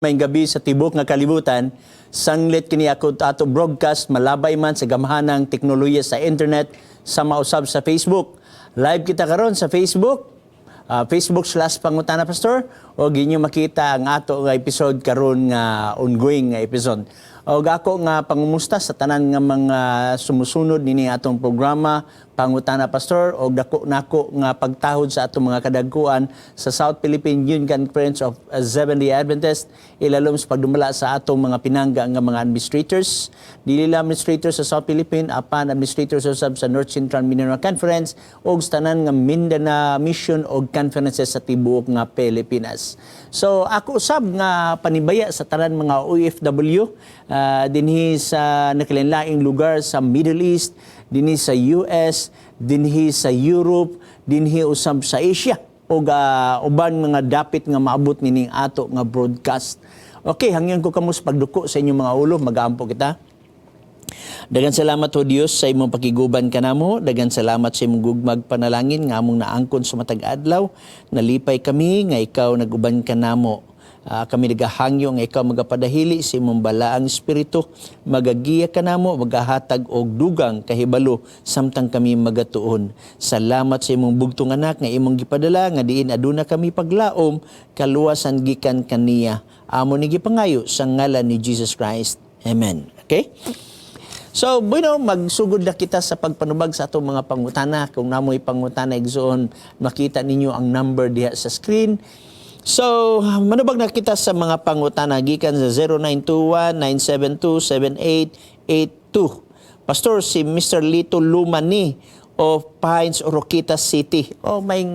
Maayong gabi sa tibok nga kalibutan. Sanglit kini ako ato broadcast, malabay man sa gamhanang teknolohiya sa internet sa mausab sa Facebook. Live kita karon sa Facebook, Facebook/PangutanaPastor o inyo makita ang ato nga episode karon nga ongoing nga episode. Og ako nga pangumusta sa tanan nga mga sumusunod nini atong programa Pangutana Pastor og dako nako nga pagtahod sa atong mga kadagkuan sa South Philippine Union Conference of Seventh-day Adventist, ilalom sa pagdumala sa atong mga pinangga nga mga administrators, dili lang administrators sa South Philippine apan administrators usab sa North Central Mindanao Conference ug sa tanan nga Mindanao Mission og conferences sa tibuok nga Pilipinas. So ako usab nga panibaya sa tanan mga OFW dinhi sa nagkalainlaing lugar sa Middle East, dinhi sa US, dinhi sa Europe, dinhi usab sa Asia ug uban mga dapit nga maabot nining ato nga broadcast. Okay, hangyan ko kamo sa pagduko sa inyong mga ulo, magaampo kita. Daghang salamat, O Dios, sa imong pakiguban kanamo. Daghang salamat sa imong gugmag panalangin nga among naangkon sa matag adlaw. Nalipay kami nga ikaw naguban kanamo. Kami nagahangyo nga ikaw magapadahili sa imong balaang espiritu, magagiya kanamo, magahatag og dugang kahibalo samtang kami magatuon. Salamat sa imong bugtong anak nga imong gipadala nga diin aduna kami paglaom, kaluwasan gikan kaniya. Amo ni gipangayo sa ngalan ni Jesus Christ. Amen. Okay? So, bueno, magsugod na kita sa pagpanubag sa atong mga pangutana. Kung namoy pangutana, igsoon, makita ninyo ang number diha sa screen. So, manubag na kita sa mga pangutana gikan sa 0921-972-7882. Pastor, si Mr. Lito Lumani of Pines, Oroquieta City. O may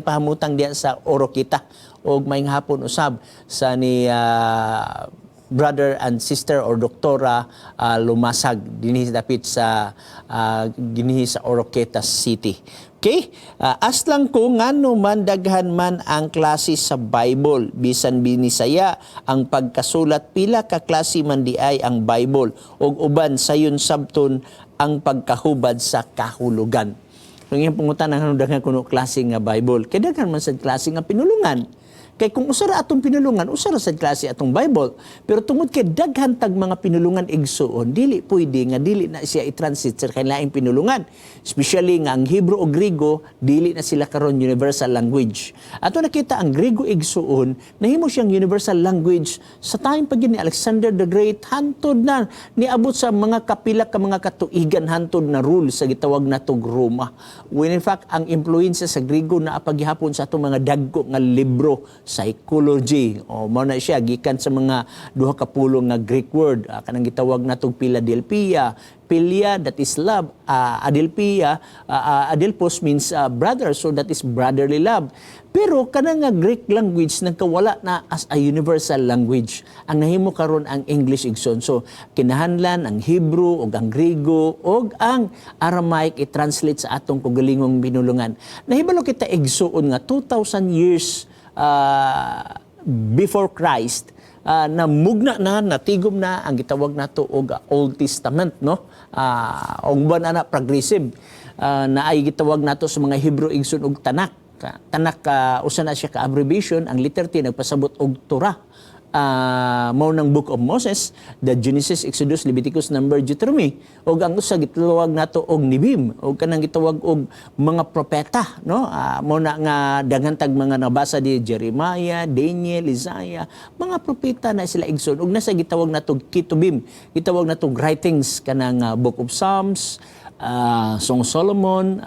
pahamutang diha sa Oroquieta o may hapon usab sa ni brother and sister or doktora Lumasag dinhi dapit sa dinhi sa Oroquieta City. Okay? Ask lang ko ngano man daghan man ang klase sa Bible, bisan binisaya ang pagkasulat, pila ka klase man di ay ang Bible ug uban sayon sabton ang pagkahubad sa kahulugan? Kung iyang pangutan ang daghan kuno klase nga Bible, kay daghan man sa klase nga pinulungan. Kay kung usa ra atong pinulungan, usa ra sa klase atong Bible. Pero tungod kay daghan tag mga pinulungan, igsuon, dili pwede nga dili na siya i-translate sa kailaing pinulungan. Especially nga ang Hebrew o Griego, dili na sila karon universal language. Ato nakita ang Griego, igsuon, nahimo siyang universal language sa time pa gyud ni Alexander the Great hantod na niabot sa mga kapila ka mga katuigan hantod na rule sa gitawag natog Roma. When in fact, ang impluwensya sa Griego naa pa gihapon sa atong mga dagko nga libro, psychology. O mao na siya gikan sa mga duha ka pulong nga Greek word, kanang gitawag natog Philadelphia. Philia, that is love. Adelphia, Adelphos means brother, so that is brotherly love. Pero kanang nga Greek language nagkawala na as a universal language. Ang nahimo karon ang English, igsoon. So kinahanglan ang Hebrew ug ang Griego ug ang Aramaic i-translate sa atong kaugalingong pinulungan. Nahibalo kita, igsuon, nga 2000 years before Christ namugna na, natigom na ang gitawag nato og Old Testament, no? Og uban ana progressive na ay gitawag nato sa mga Hebrew, igsoon, og Tanak. Tanak, usa na siya ka abbreviation. Ang letter T nagpasabot og Torah, mao ng Book of Moses, the Genesis, Exodus, Leviticus, Number, Deuteronomy. Og ang usa gitawag nato og Nibim, og kanang gitawag og mga propeta, no? Mao na nga daghan tag mga nabasa di Jeremiah, Daniel, Isaiah, mga propeta na sila, igsoon. Og nasa gitawag nato Ketubim, gitawag nato writings, kanang Book of Psalms, Song Solomon,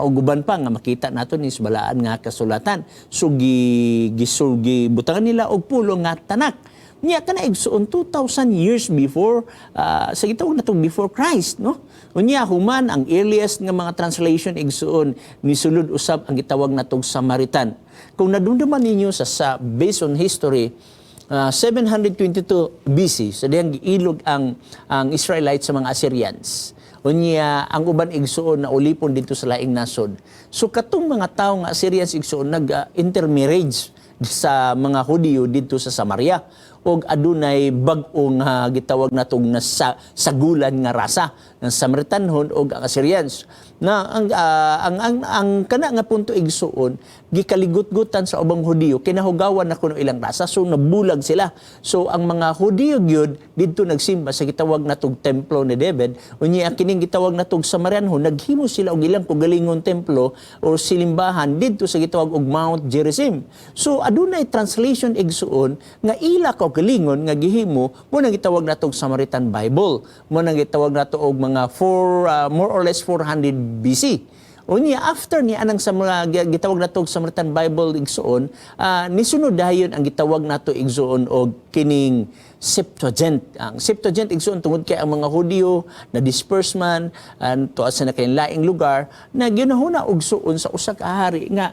ug uban pa nga makita nato ni sa balaan nga kasulatan. So gi gisulgi butangan nila og pulong nga Tanak. Nya kana, igsuon, 2000 years before sa gitawag natong before Christ, no? Unya human ang earliest nga mga translation, igsuon, nisulod usab ang gitawag natong Samaritan. Kung nadumduman ninyo sa based on history, 722 BC, so diyang giilog ang Israelites sa mga Assyrians. Unya ang uban, igsuon, na ulipon dito sa laing nasod. So katong mga tawo nga Assyrians, igsuon, nag intermarriage sa mga Hudiyo dito sa Samaria. og adunay bag-o nga gitawag natong nasa sagulan nga rasa ng Samaritanhon og ang Assyrians na ang kana nga punto, igsuon, gikaligut-gutan sa ubang Hudiyo, kinahugawan na kuno ilang rasa, so nabulag sila. So ang mga Hudiyo gyud didto nagsimba sa gitawag natog templo ni David. Unya ang kining gitawag natog Samarianhon, naghimo sila og ilang kaugalingon templo o silimbahan didto sa gitawag og Mount Gerizim. So adunay translation, igsuon, nga ila kaugalingon nga gihimo mo nang gitawag natog Samaritan Bible mo nang gitawag nato og mga 4 more or less 400 BC. Unya after ni anang sa mga gitawag nato og Samaritan Bible, igsuon, nisunod dayon ang gitawag nato, igsuon, og kining Septuagint. Ang Septuagint, igsuon, tungod kay ang mga Hudiyo na disperse man and tuwa sa laing lugar, na ginahuna og suon sa usa ka hari nga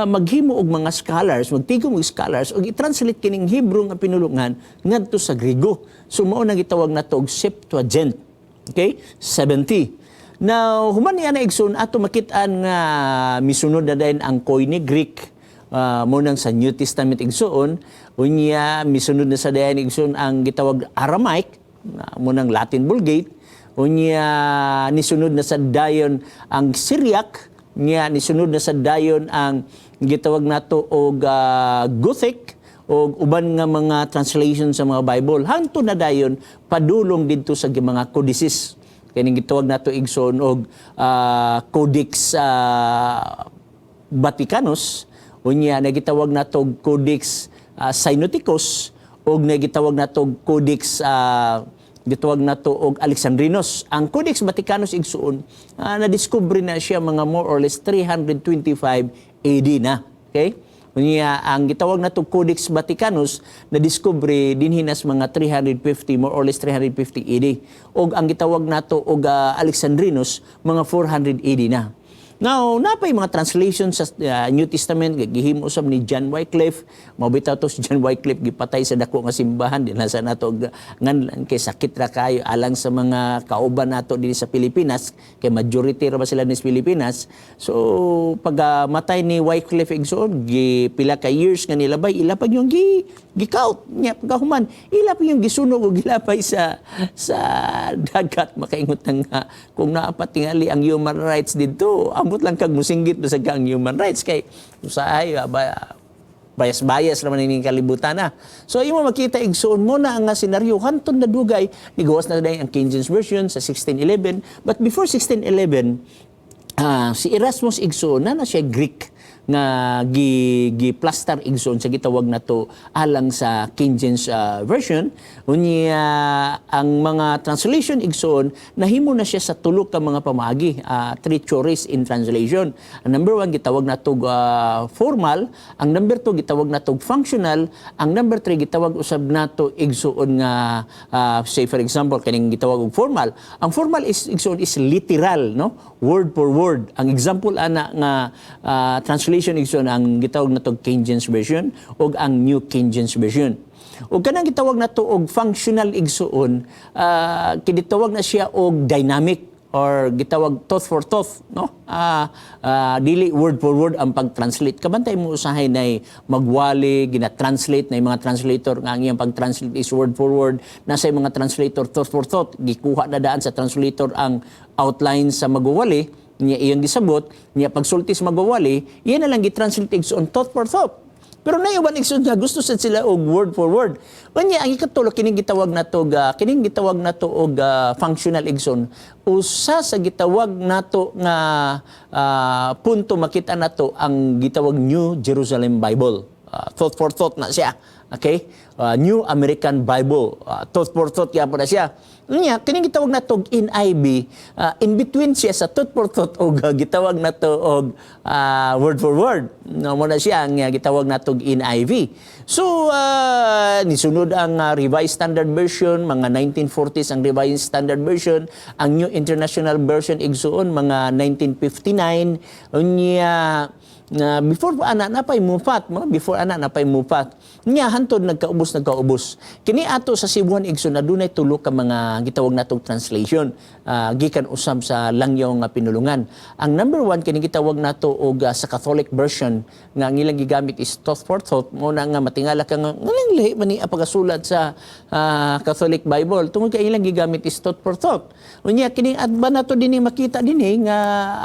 maghimo og mga scholars, magtigom og scholars og i-translate kining Hebrew nga pinulungan ngadto sa Griego. So mao na gitawag nato og Septuagint. Okay? 70. Now, human niya na, igsoon, ato makit-an nga misunod na din ang Koine Greek mo nang sa New Testament, igsoon. Unya misunod na sa dayon, igsoon, ang gitawag Aramaic mo nang Latin Vulgate. Unya nisunod na sa dayon ang Syriac nya, nisunod na sa dayon ang gitawag nato og Gothic og uban nga mga translation sa mga Bible, hangtod na dayon padulong didto sa mga codices, kining gitawag nato, igsoon, og Codex Vaticanus. Unya nagitawag nato og Codex Sinaiticus og nagitawag nato og Codex gitawag nato og Alexandrinus. Ang Codex Vaticanus, igsuon, na-discover na siya mga more or less 325 AD na. Okay? Unya ang gitawag nato Codex Vaticanus na discover dinhi nas mga 350, more or less 350 AD. Og ang gitawag nato og Alexandrinus, mga 400 AD na. Now, napay mga translation sa New Testament gihimo usab ni John Wycliffe. Mao bitaw to si John Wycliffe gipatay sa dako nga simbahan din sa nato ngan kay sakit ra kayo alang sa mga kauban nato dinhi sa Pilipinas, kay majority ra ba sila ni sa Pilipinas. So pag matay ni Wycliffe, igsoon, gi pila ka years nga nilabay, ila pa yung gi gi-count niya. Pagkahuman, ila pa yung gisunog og gilapay sa dagat. Makaingot na nga kung naa pa tingali ang human rights didto, ambot lang kag musinggit bisag ka ang human rights, kay usahay ba bayas-bayas naman ining kalibutan na. So imo makita, igsuon, mo na ang nga senaryo hantod na dugay nigawas na dayon ang King James Version sa 1611. But before 1611, si Erasmus, igsuon, na na siya Greek nga gi gi plaster, igsoon, sa gitawag nato alang sa King James Version. Unya ang mga translation, igsoon, nahimo na siya sa tulo ka mga pamaagi, three theories in translation. Ang number one gitawag nato formal, ang number two gitawag nato functional, ang number three gitawag usab nato, igsuon, nga say for example kining gitawag og formal. Ang formal is, igsuon, is literal, no, word for word. Ang example ana nga translation, igsoon, ang gitawag nato King James Version ug ang New King James Version. Ug kanang gitawag nato og functional, igsuon, kinitawag na siya og dynamic or gitawag thought for thought, no, dili word for word ang pag-translate. Kabantay mo usahay na magwali gina-translate na yung mga translator nga ang iyang pag-translate is word for word. Nasa yung mga translator thought for thought, gikuha na daan sa translator ang outline sa magwali niya, iyang gisabot niya, pagsulti sa magwali, iyan na lang gi-translate, igsoon, thought for thought. Pero naiwan, igsoon, nga gusto sad sila og word for word. Unya ang ikatulo, kining gitawag nato og functional, igsoon. Usa sa gitawag nato nga punto, makita nato ang gitawag New Jerusalem Bible. Thought for thought na siya. Okay? New American Bible. Thought for thought gyapon na siya. Unya kining gitawag nato og NIV, in between siya sa thought for thought og gitawag nato og word for word. No mo na siya ang gitawag nato og NIV. So nisunod ang Revised Standard Version, mga 1940s ang Revised Standard Version, ang New International Version, igsuon, mga 1959. Unya Na before pa ana napay Moffatt mo, before ana napay Moffatt nya, hantod nagkaubos nagkaubos. Kini ato sa Cebuan, igsoon, adunay tulo ka mga gitawag natong translation gikan usab sa langyaw nga pinulungan. Ang number one kini gitawag nato og sa Catholic version nga ang ilang gigamit is thought for thought. Mo na nga matingala ka nga ngalang lahi man ni ang pagasulat sa Catholic Bible tungod kay ilang gigamit is thought for thought. Unya kini adba nato dinhi, makita dinhi nga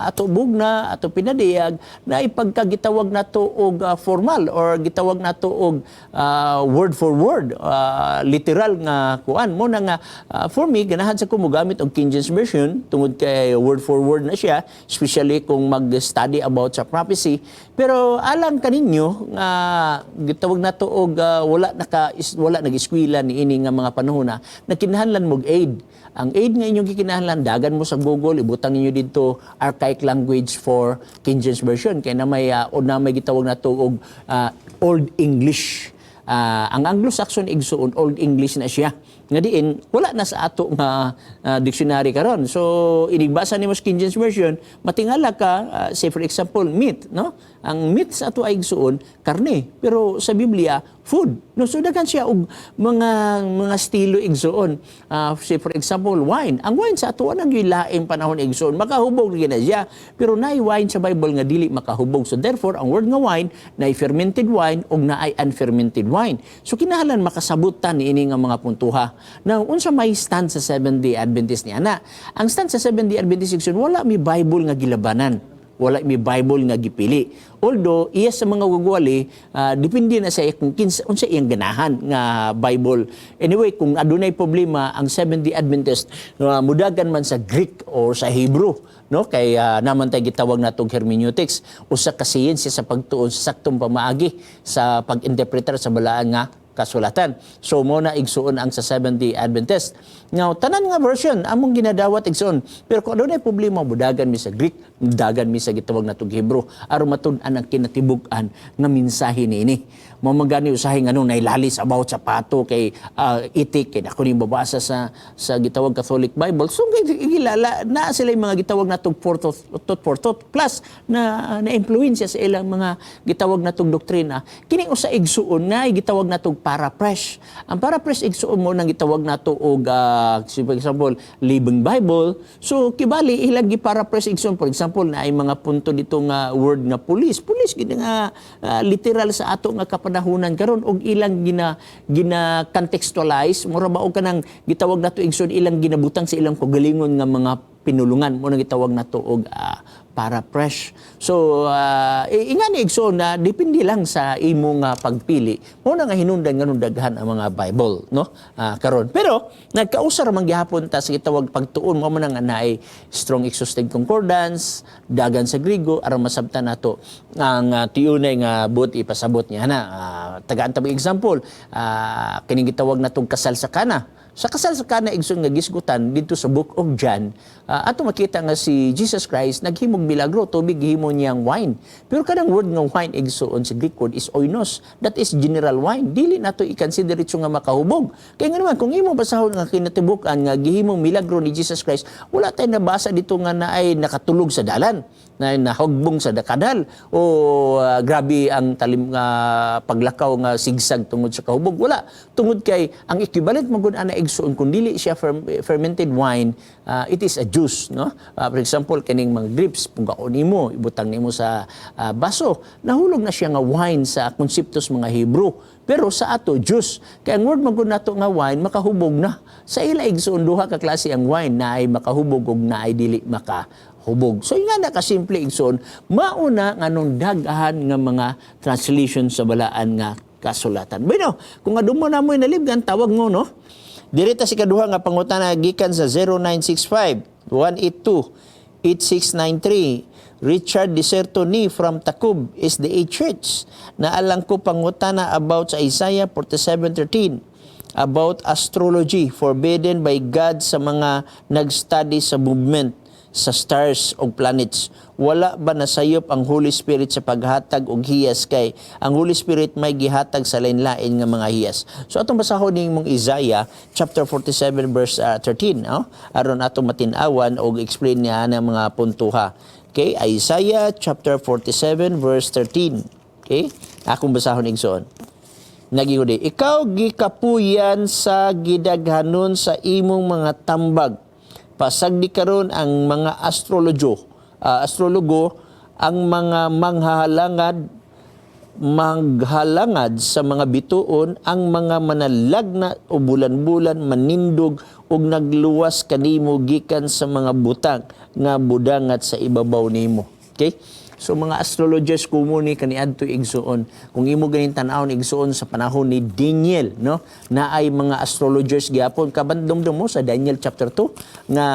ato bugna, ato pinadiyag na ipagkagitawag nato og formal or gitawag nato og word for word, literal nga kuan. Mo na nga for me, ganahan sa ko mogamit og King James Version tungod kay word for word na siya, especially kung mag-study about sa prophecy. Pero alang kaninyo nga gitawag nato og wala naka wala nag-eskwela niini nga mga panahon na nagkinahanglan mog aid. Ang aid nga inyong gikinahanglan, dagan mo sa Google, ibutang ninyo dito "archaic language for King James Version" kay na may o na may gitawag nato og Old English. Ang Anglo-Saxon, igsuon, Old English na siya. Nga diin wala na sa ato nga dictionary karon. So inigbasa nimo sa King James Version, matingala ka, say for example, meat, no? Ang meat sa ato ay, igsuon, karne, pero sa Biblia food. No, so daghan siya og mga estilo, igsuon. Say for example, wine. Ang wine sa ato nang laing panahon, igsuon, makahubog gyud na siya. Pero naay wine sa Bible nga dili makahubog. So therefore, ang word nga wine, naay fermented wine ug naay unfermented wine. So kinahanglan makasabot ta niini nga mga puntuha. Now, unsa may stand sa Seventh-day Adventist ni ana? Ang stand sa Seventh-day Adventist, igsoon, wala mi Bible nga gilabanan, wala mi Bible nga gipili. Although iya sa mga gugwali, depende na sa iya kung kinsa unsa iyang ganahan nga Bible. Anyway, kung adunay problema ang Seventh-day Adventist, mudagan man sa Greek or sa Hebrew, no? Kay naman tay gitawag natong hermeneutics, usa ka siyensya sa pagtuon sa saktong pamaagi sa pag-interpretar sa balaan nga kasulatan. So mo na, igsuon, ang sa Seventh-day Adventist. Now, tanan nga version among ginadawat, igsuon. Pero kung adunay problema, mudagan mi sa Greek, mudagan mi sa gitawag natong Hebrew aron matud-an ang kinatibuk-an nga mensahe niini. Mao man gani usahay nganong nailalis about sa pato kay itik kay ako ni babasa sa gitawag Catholic Bible. So gilala na sila yung mga gitawag natong for thought for thought plus na na-influensya sa ilang mga gitawag natong doktrina. Kini usa, igsuon, nga gitawag natong paraphrase. Ang paraphrase, igsuon, mo nang gitawag nato og for example, Living Bible. So kibali ilang gi-paraphrase, igsuon. For example, na ay mga punto dito nga word nga police. Police gid nga literal sa ato nga kapanahunan karon og ilang gina gina contextualize, mura ba og kanang gitawag nato, igsoon, ilang ginabutang sa ilang kagalingon nga mga pinulungan. Mo nang gitawag nato og paraphrase. So ingani, igsoon, na depende lang sa imo nga pagpili. Mo na nga hinungdan nganong daghan ang mga Bible, no, karon. Pero nagkausa ra man gihapon ta sa gitawag pagtuon. Mo man nga naay Strong Exhaustive Concordance, dagan sa Grigo aron masabtan nato ang tiunay nga buot ipasabot niya na. Tagaan ta example, kining gitawag natong kasal sa Kana. Sa kasal sa Kana, igsoon, nga gisgutan dito sa Book of John, ato makita nga si Jesus Christ naghimog milagro, tubig gihimo niyang wine. Pero kanang word nga wine, igsuon, sa Greek word is oinos. That is general wine. Dili nato i-consider ito nga makahubog. Kaya nga naman kung imo basahon nga kinatibuk-an nga gihimong milagro ni Jesus Christ, wala tay nabasa dito nga naay nakatulog sa dalan, na nahugbong sa kanal o grabe ang talim nga paglakaw nga sigsag tungod sa kahubog. Wala, tungod kay ang equivalent man gud ana, igsuon, kung dili siya fermented wine, it is a juice, no? For example, kining mga grapes, punggaon nimo, ibutang nimo sa baso, nahulog na siya nga wine sa konseptos mga Hebrew, pero sa ato juice. Kaya ang word man gud nato nga wine, makahubog na. Sa ila, igsuon, duha ka klase ang wine, na ay makahubog ug na ay dili makahubog. So nga na kasimple, igsoon, mauna nganong daghan nga mga translation sa balaan nga kasulatan. Bueno, kung adun mo na mo'y nalibgan, tawag mo, no? Direta si kaduha nga pangutana gikan sa 0965 182 8693. Richard Deserto ni from Takub SDA Church. Naalang ko pangutana about sa Isaiah 47:13 about astrology, forbidden by God sa mga nag-study sa movement sa stars o planets. Wala ba nasayop ang Holy Spirit sa paghatag og hiyas, kay ang Holy Spirit may gihatag sa lain-lain nga mga hiyas? So atong basahon ning mong Isaiah chapter 47 verse 13, no? Aron ato matin-awan og explain niya ang mga puntuha. Okay, Isaiah chapter 47 verse 13. Okay? Akong basahon, igsoon. Nagingon di, "Ikaw gikapuyan sa gidaghanon sa imong mga tambag. Pasagdi karon ang mga astrologo, ang mga manghahalangad maghalangad sa mga bituon, ang mga manalagna o bulan-bulan, manindog ug nagluwas kanimo gikan sa mga butang nga budangat sa ibabaw nimo." Okay? So mga astrologers kumo ni kaniadto, igsuon. Kung imo ganin tan-awon, igsuon, sa panahon ni Daniel, no, na ay mga astrologers gyapon kabandom mo sa Daniel chapter 2 nga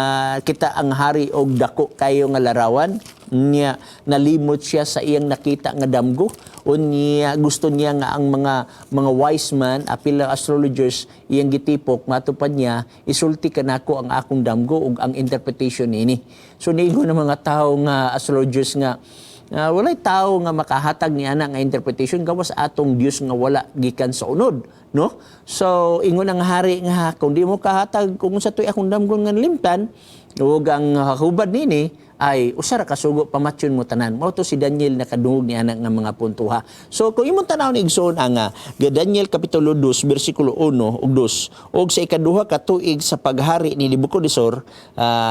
kita ang hari og dako kayo nga larawan niya, nalimot siya sa iyang nakita nga damgo. Unya gusto niya nga ang mga wise man apil ang astrologers iyang gitipok, matupad niya, "Isulti kanako ang akong damgo ug ang interpretation niini." So niingon ng mga tao nga astrologers nga walay tao nga makahatag ni ana nga interpretation gawas atong Dios nga wala gikan sa unod, no? So ingon ang hari nga, "Kung di mo kahatag kung sa tuy akong damgon nga nalimtan ug ang hubad nini ay usa ra ka sugo, pamatyon mo tanan." Mao to si Daniel nakadungog ni ana nga mga puntuha. So kung imong tan-awon, igsoon, ang Daniel kapitulo 2 bersikulo 1 ug 2, "Og sa ikaduha ka tuig sa paghari ni Nebuchadnezzar,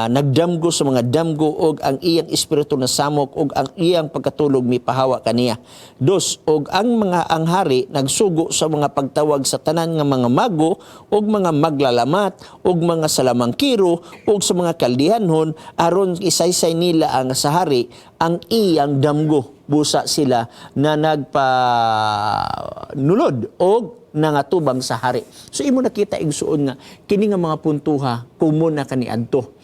nagdamgo sa mga damgo og ang iyang espiritu nasamok og ang iyang pagkatulog mipahawa kaniya." Dos, "Og ang mga ang hari nagsugo sa mga pagtawag sa tanan nga mga mago ug mga maglalamat ug mga salamangkiro ug sa mga Kaldihanhon aron isaysay nila ang sa hari ang iyang damgo. Busa sila na nagpanulod og nangatubang sa hari." So imo nakita, igsuon, nga kini nga mga puntuha common na kaniadto.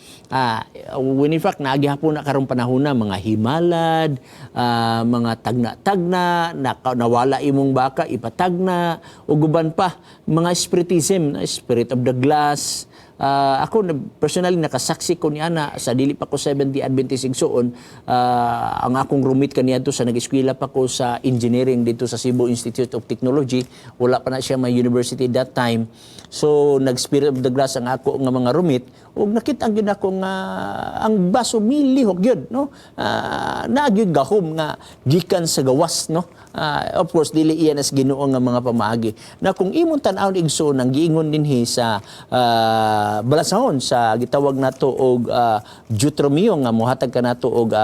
When in fact naagi hapon na karong panahon na mga himalad, mga tagna-tagna, nawala imong baka ipatagna ug uban pa mga spiritism, spirit of the glass. Ako personally nakasaksi ko ni ana sa dili pa ko 70 Adventist, igsuon. Ang akong roommate kaniadto sa nag-eskwela pa ko sa engineering dito sa Cebu Institute of Technology, wala pa na siya may university that time. So nag spirit of the glass ang ako nga mga roommate ug nakita gyud ako nga ang baso milihok gyud, no? Naa gyud gahom nga gikan sa gawas, no? Of course dili iyan as Ginoo nga mga pamaagi na kung imong tan-awon, igsoon, ang giingon dinhi sa balasahon sa gitawag nato og Deuteronomio nga mohatag kanato og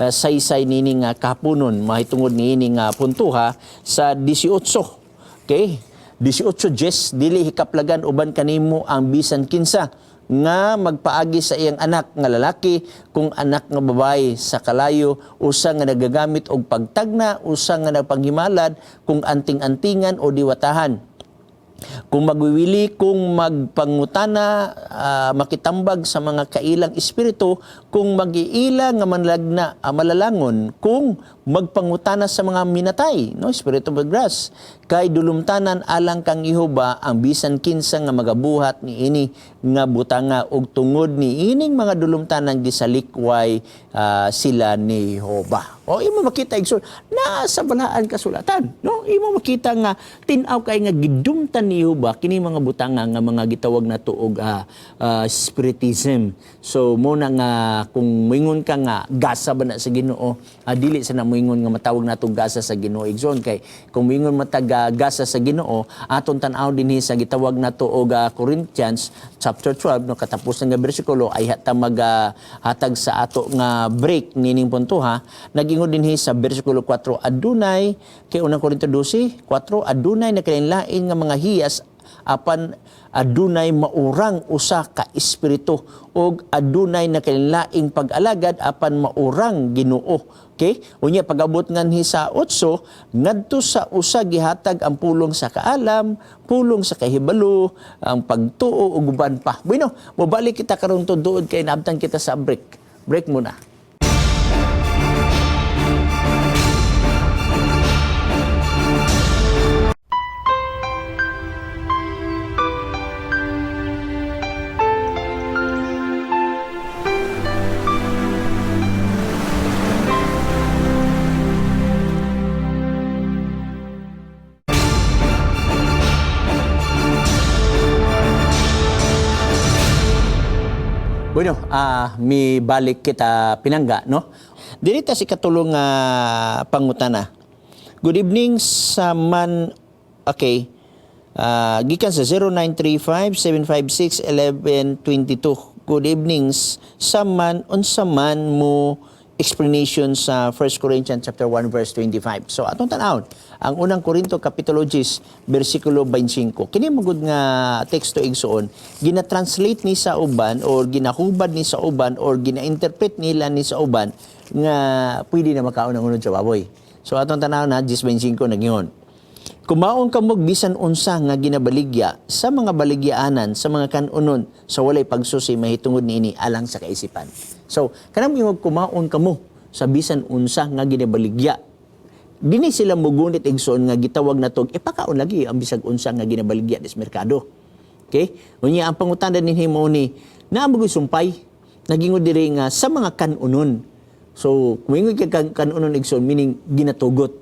saysay nini nga kahaponon mahitungod niini nga puntuha sa 18. Okay, 18:10, "Dili hikaplagan uban kanimo ang bisan kinsa nga magpaagi sa iyang anak nga lalaki kung anak nga babae sa kalayo, usa nga nagagamit og pagtagna, usa nga nagpanghimalad, kung anting-antingan o diwatahan, kung magwiwili, kung magpangutana, makitambag sa mga kailang espiritu, kung mag-iila nga manlagna, malalangon, kung magpangutana sa mga minatay," no, spirit of the grass, "kay dulumtanan alang kang Jehova ang bisan kinsa nga magabuhat niini nga butanga, ug tungod niining mga dulumtanan gisalikway sila ni Jehova." O imo makita, igsoon, naa sa balaan kasulatan, no? Imo makita nga tin-aw kay nga gidumtan ni Jehova kini mga butanga nga mga gitawag nato og spiritism. So mo na nga kung moingon ka nga gasa ba na sa Ginoo, dili sa na moingon nga matawag nato gasa sa Ginoo, igsoon, kay kung moingon matag gasa sa Ginoo, aton tan-aw dinhi sa gitawag nato og Corinthians chapter 12, no, katapusan nga bersikulo ay hata mag hatag sa ato nga break nining puntoha. Nagingon dinhi sa bersikulo 4, adunay kay unang Korinto 12:4, "Adunay nagkalain-lain nga mga hiyas apan adunay maurang usa ka espiritu, ug adunay nagkalain-laing pag-alagad apan maurang Ginoo." Okay? Unya pag-abot nganhi sa 8, "Ngadto sa usa gihatag ang pulong sa kaalam, pulong sa kahibalo, ang pagtuo ug uban pa." Bueno, mobalik kita karon tuod kay naabtan kita sa break. Break muna. Bueno, mi balik kita, pinangga, no? Diri ta sa ikatulong nga pangutana. Good evening sa man, okay. Gikan sa 0935-756-1122. Good evening sa man, unsa man mo explanation sa 1 Corinthians chapter 1 verse 25? So atong tan-awon ang Unang Korinto kapitulo 10 bersikulo 25. Kini magud nga teksto, igsuon, gina-translate ni sa uban or ginahubad ni sa uban or gina-interpret nila ni sa uban nga pwede na makaon ang unod sa baboy. So atong tan-awon na 10:25, nagingon, "Kumaon kamog bisan unsa nga ginabaligya sa mga baligyaanan sa mga kanunon sa walay pagsusi mahitungod niini alang sa kaisipan." So, kanang moingon kumaon kamo sa bisan unsa nga ginabaligya. Dini sila mugunit, igsoon, nga gitawag na tog ipakaon lagi ang bisag unsa nga ginabaligya dis merkado. Okay? Unya ang pangutana dinhi mo ni naa mo sumpay, nagingon diri nga sa mga kanunon. So, kung ingon kay kanunon, igsoon, meaning ginatugot.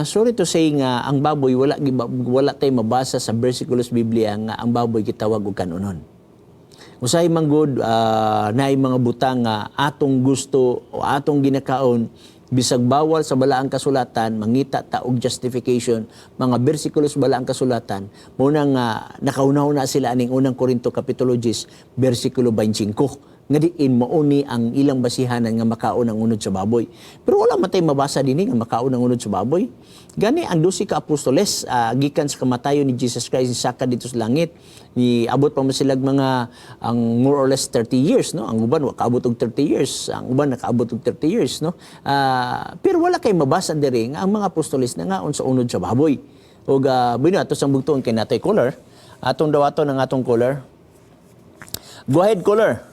Sorry to say nga ang baboy, wala tay mabasa sa versikulos Biblia nga ang baboy gitawag og kanunon. Usahay man gud naay mga butang nga atong gusto o atong ginakaon bisag bawal sa Balaang Kasulatan, mangita ta og justification, mga bersikulos Balaang Kasulatan. Mao na nga nakauna-una sila aning Unang Korinto kapitulo 10 bersikulo 25 nga diin mao ni ang ilang basihanan nga makaon ang unod sa baboy. Pero wala man tay mabasa dinhi nga makaon ang unod sa baboy. Gani ang 12 ka apostoles, gikan sa kamatayon ni Jesus Christ saka dito sa langit, ni abot pa man silag mga ang more or less 30 years, no? Ang uban wa kaabot og 30 years, ang uban nakaabot og 30 years, no? Pero wala kay mabasa diri nga ang mga apostoles nangaon sa unod sa baboy. Ug bueno, ato sang bugtuon kay natay caller. Atong dawaton ang atong caller. Go ahead, caller.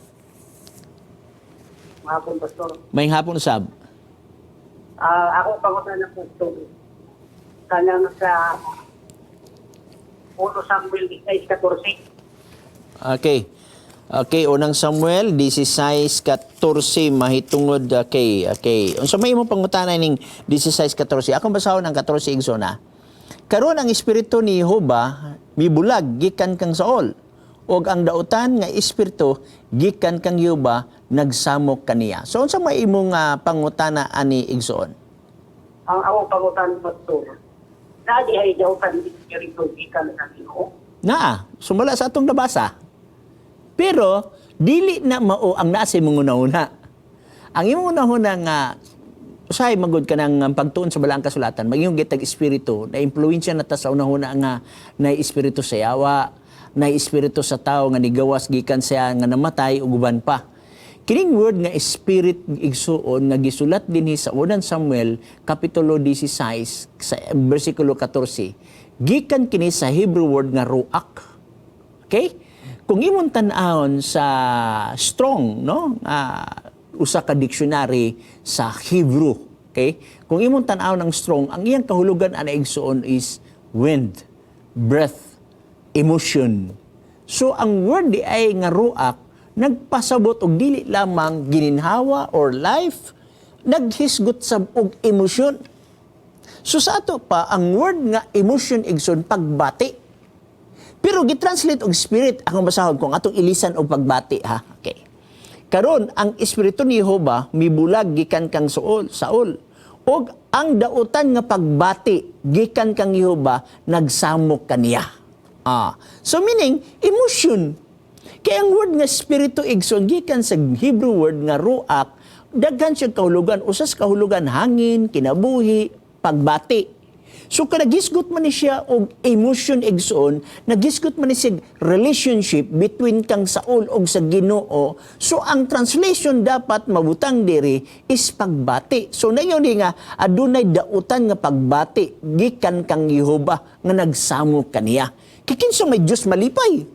Hapon, Pastor. Maayong hapon sab. Ako pangutana, Pastor. Kanang sa 1 Samuel 16:14. Okay. Okay, Unang Samuel 16:14 mahitungod, okay. Unsa may imong pangutana ning 16:14? Akong basahon ang 14, igsoon. "Karon ang espiritu ni Jehova mibulag gikan kang Saul ug ang dautan nga espiritu gikan kang Jehova nagsamok kaniya." So unsa may imong pangutana ani, igsoon? Ang ako pangutana, Pastor. Naa diay dautan espiritu gikan sa Ginoo? Naa, sumala sa atong nabasa. Pero dili na mao ang naa sa imong una. Ang imong una nga usahay magud ka ng pagtuon sa Balaang Kasulatan, maging gitag espiritu, na impluwensya na ta sa unahuna nga na espiritu sa yawa, na espiritu sa tao nga nigawas gikan siya nga namatay ug uban pa. Kining word nga spirit, igsuon, nga gisulat dinhi sa Unang Samuel kapitulo 16 sa bersikulo 14, gikan kini sa Hebrew word nga ruach. Okay? Kung imong tan-awon sa Strong, no? Usa ka dictionary sa Hebrew, okay? Kung imong tan-awon ang Strong, ang iyang kahulugan ana, igsuon, is wind, breath, emotion. So ang word di ay nga ruach nagpasabot og dili lamang gininhawa or life, naghisgot sab og emosyon. So sa ato pa, ang word nga emotion, igsoon, pagbati. Pero gitranslate og spirit, akong basahon kung atong ilisan og pagbati ha. Okay. "Karon ang espiritu ni Jehova mibulag gikan kang Saul ug ang dautan nga pagbati gikan kang Jehova nagsamok kaniya." So meaning emotion. Kaya ang word nga spirito, igsoon, gikan sa Hebrew word nga ruach, daghan siya kahulugan. Usas kahulugan, hangin, kinabuhi, pagbati. So kanagisgot man ni siya og emotion, igsoon, nagisgot man ni siya relationship between kang Saul og sa Ginoo. So ang translation dapat mabutang diri is pagbati. So nayon ni nga adunay dautan nga pagbati gikan kang Jehova nga nagsamok kaniya. Kay kinsa may Dios malipay?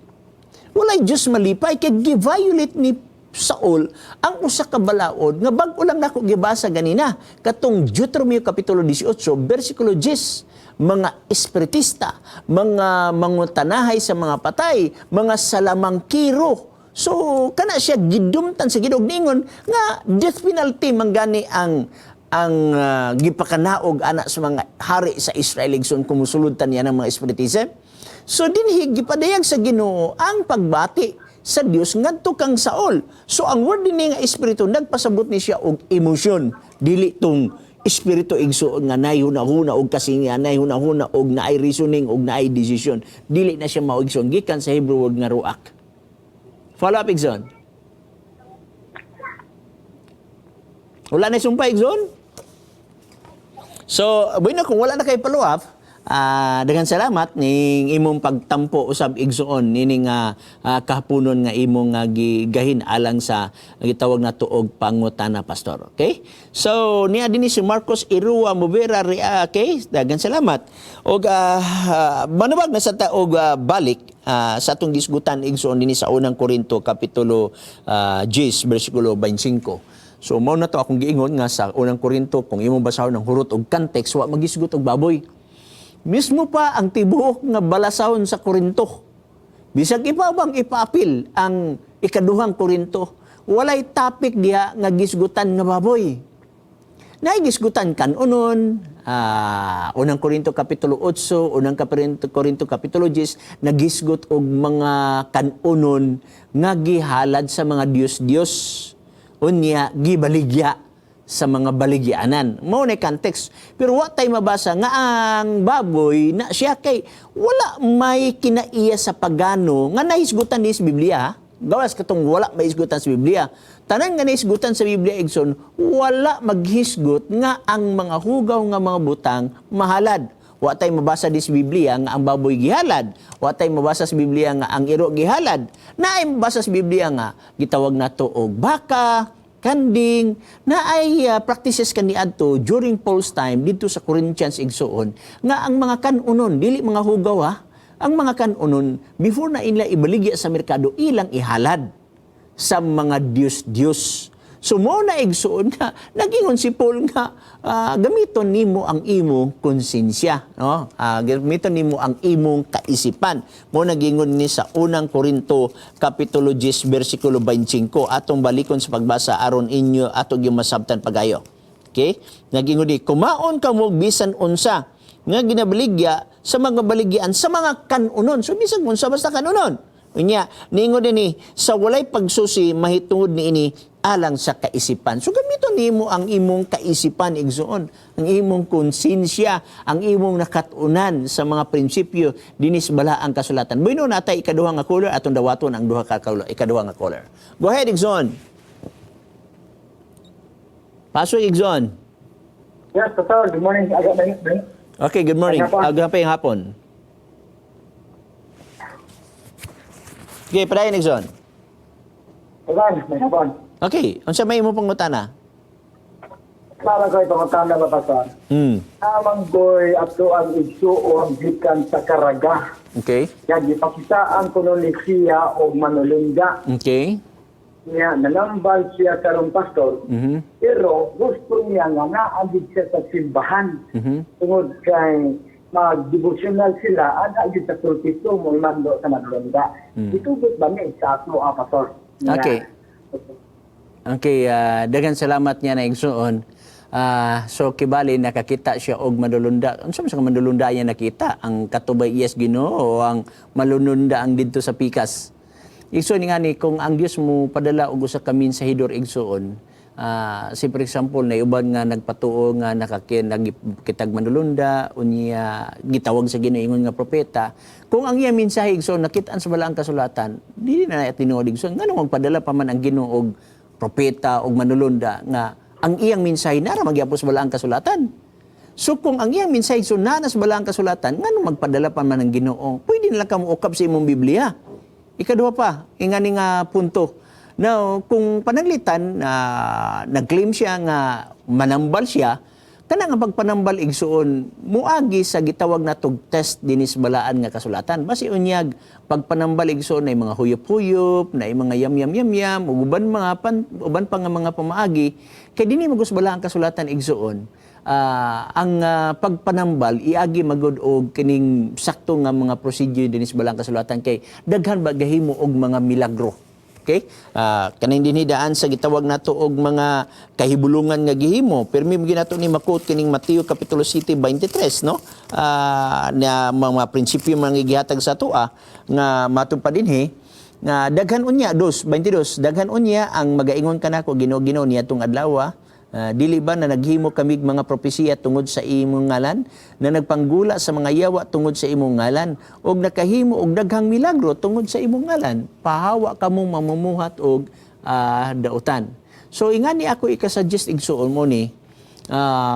Walay Dios malipay kay gi-violate ni Saul ang usa ka balaod nga bag-o lang nako gibasa ganina, katong Deuteronomy kapitulo 18 bersikulo 10, mga espiritista, mga mangutanahay sa mga patay, mga salamangkiro. So kana siya gidumtan sa Ginoo, ningon nga death penalty man gani ang gipakanaog ana sa mga hari sa Israel, igsoon, kung musulod ta niya ng mga espiritism. So dinhi gipadayag sa Ginoo ang pagbati. sa Dios ngadto kang Saul. So ang word dinhi nga espiritu nagpasabot ni siya og emosyon, dili tong espiritu, igsuon, nga nay hunahuna og kasinga, nay hunahuna og naay reasoning og naay decision. Dili na siya mao, igsoon, gikan sa Hebrew word nga ruach. Follow up, igsoon. Wala na sumpay, igsoon. So, bueno, kung wala na kay follow up, daghang salamat ning imong pagtampo usab, igsoon, nining kahaponon nga imong gigahin alang sa gitawag na tuog pangutana, pastor. Okay? So, niya dinhi si Marcos Irua Movera Ria, okay? Daghang salamat. Og manubag na sa ta og balik sa atong gisgutan, igsoon, dinhi sa Unang Korinto kapitulo 10 bersikulo 25. So mao na to akong giingon nga sa Unang Korinto, kung imong basahon ang hurot og context, wa magisgot og baboy. Mismo pa ang tibuok nga balasahon sa Korinto. Bisag ipa bang ipaapil ang Ikaduhang Korinto, walay topic diha nga gisgutan nga baboy. Naigisgutan kan unon, Unang Korinto kapitulo 8, Unang Korinto kapitulo 10, nagisgot og mga kanunon nga gihalad sa mga diyos-diyos. Unya gibaligya sa mga baligyanan. Mao na context. Pero wa tay mabasa nga ang baboy na siya kay wala may kinaiya sa pagano nga nahisgutan ni sa Biblia, ha? Gawas katong wala mahisgutan sa Biblia. Tanan nga nahisgutan sa Biblia, igsoon, wala maghisgot nga ang mga hugaw nga mga butang mahalad. Wa tay mabasa di sa Biblia nga ang baboy gihalad. Wa tay mabasa sa Biblia nga ang iro gihalad. Naay mabasa sa Biblia nga gitawag nato og baka, kanding, na ay practices kaniadto during Paul's time dito sa Corinthians, igsoon, nga ang mga kanunon, dili mga hugaw ha, ang mga kanunon before na ila ibaligya sa merkado, ilang ihalad sa mga diyos-diyos. So mo na, igsoon, nga nagingon si Paul nga gamiton nimo ang imong konsensya, no? Gamiton nimo ang imong kaisipan. Mo nagingon ni sa Unang Korinto kapitulo 10 bersikulo 25. Atong balikon sa pagbasa aron inyo ato gyud masabtan pagayo. Okay? Nagingon di, kumaon kamo bisan unsa nga ginabaligya sa mga baligyan sa mga kanunon. So bisan unsa basta kanunon. Unya, ningon din ni, sa walay pagsusi mahitungod niini alang sa kaisipan. So gamiton nimo ang imong kaisipan, igsoon, ang imong konsensya, ang imong nakatunan sa mga prinsipyo dinis balaang kasulatan. Bueno, natay ikaduha nga caller, atong dawaton ang duha ka caller, ikaduha nga caller. Go ahead, igsoon. Pasok, igsoon. Yes, Pastor. Good morning. Aga, morning. Okay, good morning. Hapon. Aga pa yung hapon. Okay, padayon, igsoon. Agan, may hapon. Okay, unsa may imo pangutana? Para ko ipangutana ba, Pastor? Amang goy ato ang igsuon gikan sa Caraga. Ya gipakitaan kuno ni siya og manulunda. Niya nanambal siya karon, Pastor. Pero gusto niya nga naagid siya sa simbahan. Tungod kay mag-devotional sila, ana gyud sa pulpito mo mando sa manulunda. Itugot ba ni sa ato, Pastor? Nga- Okay. Okay, daghan salamat niya na, igsuon. So kibali nakakita siya og manulunda. Unsa man sa manulunda niya nakita? Ang katubay yes Ginoo o ang malununda ang didto sa pikas? Igsuon nga ni kung ang Dios mo padala og usa ka mensahidor, igsuon, si for example na uban nga nagpatuo nga nakakin nagkitag manulunda, unya gitawag sa Ginoo ingon nga propeta, kung ang iya mensahe, igsuon, nakit-an sa balaang kasulatan, dili na tinuod, igsuon. Nganong magpadala pa man ang Ginoo og propeta og manulunda nga ang iyang mensahe nara magyapos sa balaang kasulatan? So kung ang iyang mensahe so naa sa balaang kasulatan, nganong magpadala pa man ang Ginoo? Pwede na lang ka moukab sa imong Biblia. Ikaduha pa, ingani nga punto. Now, kung pananglitan na nag-claim siya nga manambal siya, kana nga pagpanambal, igsuon, muagi sa gitawag na tog test dinis balaan nga kasulatan. Basi unyag pagpanambal, igsuon, na mga huyop-huyop, na mga yam-yam yam-yam, ug uban mga pan, uban pa nga mga pamaagi kay dinhi magus balaan kasulatan, igsuon. Ang pagpanambal iagi magud og kining sakto nga mga procedure dinis balaang kasulatan kay daghan ba gahimo og mga milagro. Okay? Kaning dinhi daan sa gitawag nato og mga kahibulungan nga gihimo. Pirmi ginato ni makut kining Mateo kapitulo 7:23, no? Na mga prinsipyo mga gihatag sa atoa nga matupad dinhi. Nga daghan unya, dos, 22, daghan unya ang magaingon kanako, "Ginoo, Ginoo," niadtong adlaw, "dili ba na naghimo kamig mga propesiya tungod sa imong ngalan, na nagpanggula sa mga yawa tungod sa imong ngalan, ug nakahimo og daghang milagro tungod sa imong ngalan?" Pahawa kamong mamumuhat og dautan. So ingani ako ikasuggest, igsuon mo ni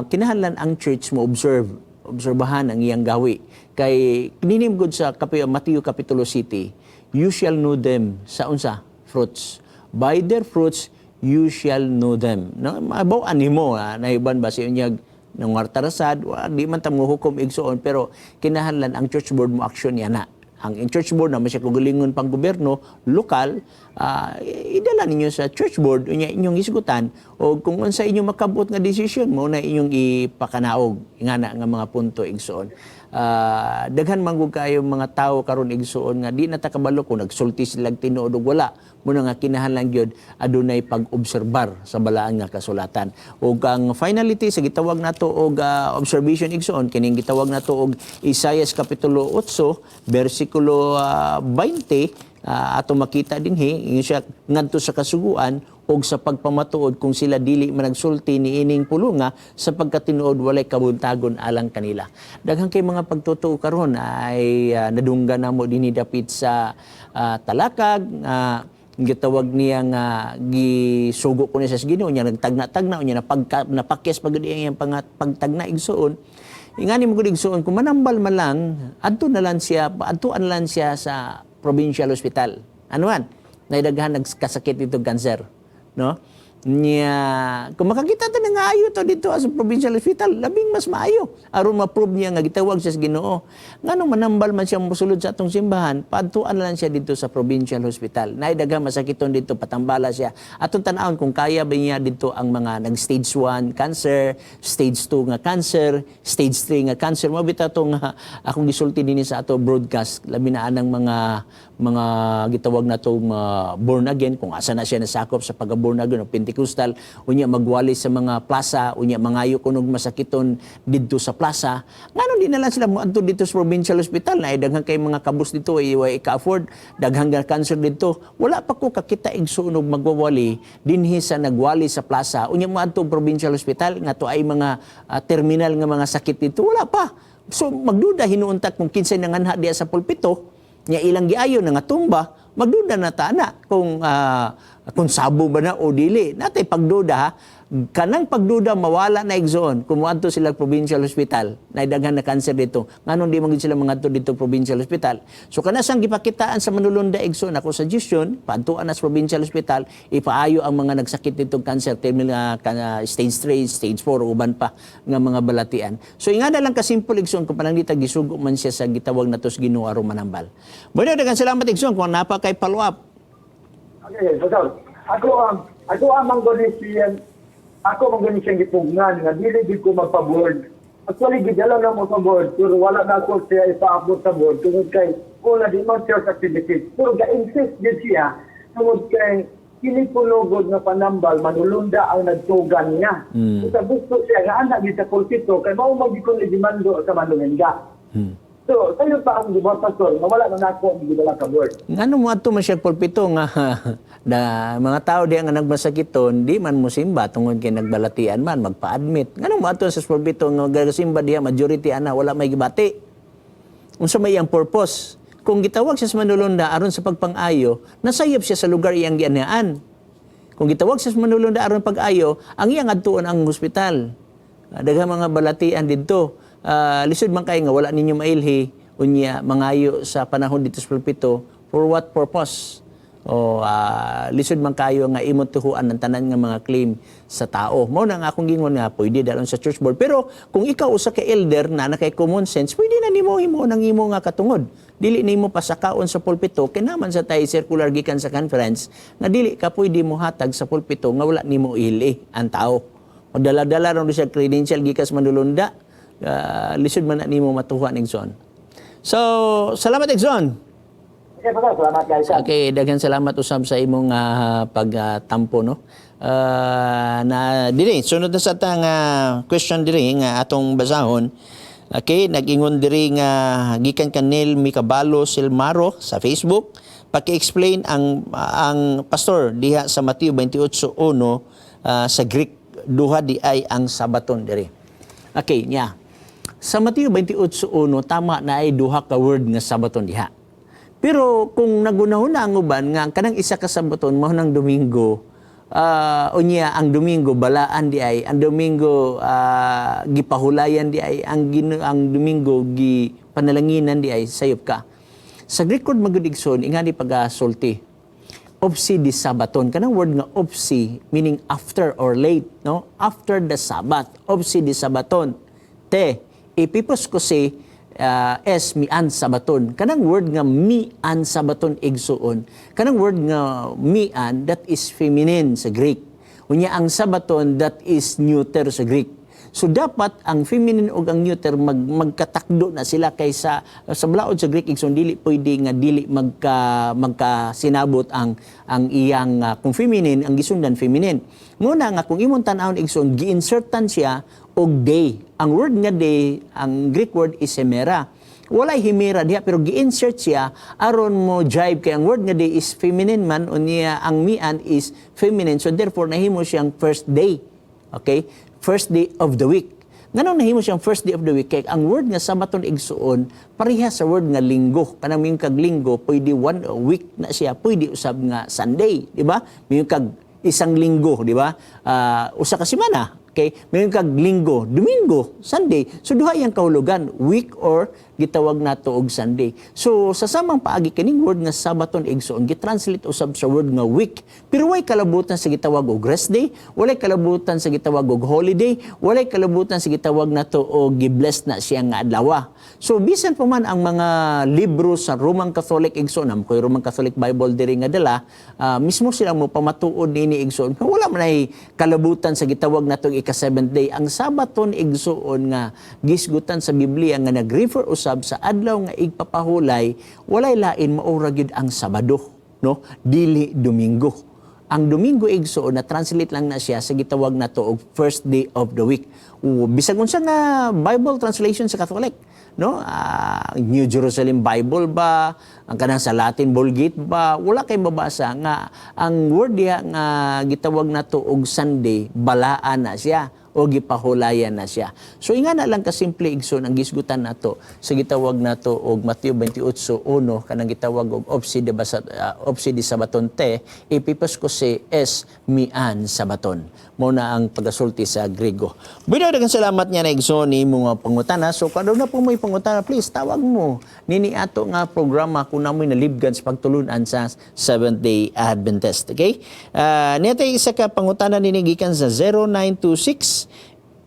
kinahanglan ang church mo observe, obserbahan ang iyang gawi kay ninim gud sa Mateo Kapitulo City, you shall know them sa unsa? Fruits. By their fruits you shall know them, no? Mabaw animo naiban ba sa inyag nangwarta rasad wa, di man ta mo hukom, igsuon, pero kinahanglan ang church board mo action niya na ang in church board na siya kagalingon pang gobyerno lokal, idala ninyo sa church board, unya inyong hisgutan o kung unsa inyong makabot nga desisyon mo na inyong ipakanaog ingana nga mga punto, igsuon. Daghan man gud kayo mga tawo karon, igsuon, nga di na ta kabalo kung nagsulti sila tinuod og wala mo na nga kinahanglan gyud adunay pag-obserbar sa balaan nga kasulatan. Ug ang finality sa gitawag nato og observation, igsuon, kining gitawag nato og Isaiah Kapitulo 8 bersikulo 20, ato makita dinhi, ingon siya ngadto sa kasuguan og sa pagpamatuod kung sila dili man nagsulti niining pulunga, sapagkat tinuod walay kabuntagon alang kanila. Daghan kay mga pagtutuo karon ay nadunggan namo dinhi dapit sa Talakag, gitawag niya nga gisugo ko niya sa Ginoo niya, nagtagna-tagna niya, napagka, napakyas pagud iyang pagtagna, igsuon. Ingani mo gud, igsuon, kung manambal man lang, adto na lang siya, adtuan lang siya sa provincial hospital. Ano man naidaghan nagkasakit dito, cancer, no? Nya kung makakita ta nga ayo to dito sa provincial hospital, labing mas maayo aron ma-prove niya nga gitawag siya sa Ginoo. Nganong manambal man siya mosulod sa atong simbahan? Padtuan lang siya dito sa provincial hospital. Naay daghang masakiton dito, patambala siya. Atong tan-awon kung kaya ba niya dito ang mga nag stage 1 cancer, stage 2 nga cancer, stage 3 nga cancer. Mo bitaw to nga akong gisulti dinhi sa ato broadcast, labi na anang mga gitawag na to mga born again, kung asa na siya nasakop sa pagka born again o Pentecostal, unya magwali sa mga plaza, unya mangayo kunog masakiton didto sa plaza. Ngano di na lang sila moadto dito sa provincial hospital na daghan kay mga kabus dito ay way ka-afford, daghan nga cancer dito? Wala pa ko kakita, igsuon, og magwawali dinhi sa nagwali sa plaza unya moadto provincial hospital nga to ay mga terminal nga mga sakit dito. Wala pa. So magduda hinuon ta kung kinsay nanganha diya sa pulpito nya ilang giayo na nga tumba, magduda na ta na kung sabo ba na o dili. Natay pagduda ha. Kanang pagduda mawala na, igsoon, kung moadto sila provincial hospital na daghan na cancer dito. Nganong di man gid sila mangadto dito provincial hospital? So kana sang gipakitaan sa manulunda, igsoon, ako suggestion, paadtuan na sa provincial hospital, ipaayo ang mga nagsakit dito cancer terminal, stage 3, stage 4 o uban pa nga mga balatian. So ingana lang kasimple, igsoon, kung pananglita gisugo man siya sa gitawag nato sa Ginoo aron manambal. Bueno, daghang salamat, igsoon, kung napa kay follow up. Okay, Pastor. Ako ang mangguni siya, ako mangguni siyang gipugnan nga dili gid ko magpa-board. Actually, gidala na mo sa board, pero wala na ako siya ipa-upload sa board tungod kay una di man church activities. Pero ga-insist gid siya tungod kay kini punugod nga panambal manulunda ang nagtugan niya. Sa gusto siya nga anak gid sa pulpito kay mao man gid ko ni demando sa manulunda. So, sayo pa ang gibuhat, Pastor, nga wala na nako ang gidala sa board. Ngano mo adto man siya pulpito nga da mga tao diya nga nagmasakiton di man mo simba tungod kay nagbalatian man magpa-admit? Ngano mo adto sa pulpito nga gagasimba diya, majority ana wala may gibati? Unsa may iyang purpose? Kung gitawag siya sa manulunda aron sa pagpang-ayo, nasayop siya sa lugar iyang gianhaan. Kung gitawag siya sa manulunda aron pag-ayo, ang iyang adtuon ang hospital. Daghang mga balatian didto. Lisod man kay nga wala ninyo mailhi, unya mangayo sa panahon dito sa pulpito, for what purpose? O lisod man kayo nga imong tuhuan ng tanan nga mga claim sa tao. Mao na nga akong gingon nga pwede dalon sa church board. Pero kung ikaw usa ka elder na na kay common sense, pwede na nimo himo nang imo nga katungod. Dili nimo pasakaon sa pulpito kay naman sa tay circular gikan sa conference nga dili ka pwede mo hatag sa pulpito nga wala nimo ili ang tao. Magdala-dala ron siya credential gikas manulunda, lisod man na nimo matuha ning son. So, salamat, Exxon. Okay, Pastor, salamat guys. Okay, daghan salamat usab sa imong pagtampo, no. Na diri sunod na sa tang question diri nga atong basahon. Okay, nag-ingon diri nga gikan kanil Mikabalo Silmaro sa Facebook. Paki-explain ang pastor diha sa Mateo 28:1 sa Greek duha di ay ang sabaton diri. Okay, nya. Sa Mateo 28:1, tama na ay duha ka word nga sabaton diha. Pero kung nagunahuna ang uban nga ang kanang isa ka sabaton mao nang Domingo, unya ang Domingo balaan di ay, ang Domingo gipahulayan di ay, ang Domingo gipanalanginan di ay, sayop ka. Sa Greek word magud, igsoon, ingani pagasulti. Opsi di sabaton. Kanang word nga opsi, meaning after or late, no? After the Sabbath. Opsi di sabaton. Te, ipipos ko si es mian sabaton. Kanang word nga mian sabaton, igsuon. Kanang word nga mian, that is feminine sa Greek. Unya ang sabaton, that is neuter sa Greek. So dapat ang feminine ug ang neuter magkatakdo na sila kaysa sa balaod sa Greek, igsoon, dili pwede nga dili magkasinabot ang iyang kung feminine ang gisundan, feminine. Muna nga kung imong tan-awon, igsoon, gi-insertan siya og day. Ang word nga day, ang Greek word is hemera. Walay himera diha pero gi-insert siya aron mo jive kay ang word nga day is feminine man, unya ang mian is feminine, so therefore nahimo siyang first day. Okay? First day of the week. Nganong nahimo siyang first day of the week? Kay ang word nga sabaton, igsuon, pareha sa word nga linggo. Kanang moingon kag linggo, pwede one week na siya, pwede usab nga Sunday, di ba? Moingon kag isang linggo, di ba? Usa ka semana. Okay? Moingon kag linggo, Domingo, Sunday. So duha iyang kahulugan, week or gitawag nato og Sunday. So sa samang paagi, kining word nga sabaton, igsoon, gitranslate usab sa word nga week. Pero way kalabutan sa gitawag og rest day, walay kalabutan sa gitawag og holiday, walay kalabutan sa gitawag nato og gibless na siya nga adlaw. So bisan pa man ang mga libro sa Roman Catholic, igsoon, am koy Roman Catholic Bible diri nga dala, mismo sila mo pamatuod nini, igsoon. Wala man ay kalabutan sa gitawag nato ika seventh day. Ang sabaton, igsoon, nga gisgutan sa Biblia nga nag-refer usab sa adlaw nga igpapahulay, walay lain, maura gyud ang Sabado, no? Dili Domingo. Ang Domingo, igsoon, na translate lang na siya sa gitawag nato og first day of the week. O, bisag unsa nga Bible translation sa Catholic, no? New Jerusalem Bible ba, ang kanang sa Latin Vulgate ba, wala kay mabasa nga ang word diha nga gitawag nato og Sunday, balaan na siya o gipahulayan na siya. So ingana lang kasimple, igsoon, ang gisgutan nato sa gitawag nato og Mateo 28:1, kanang gitawag og opsi di sabaton te ipipos ko si es mian sabaton. Mo na ang pagasulti sa Grego. Bueno, daghang salamat niya na, igsoon, ni mga pangutana. So kung na po may pangutana, please tawag mo nini ato nga programa kung namoy nalibgan sa pagtulunan sa Seventh Day Adventist. Okay? Niya tayo isa ka pangutana nini gikan sa 0926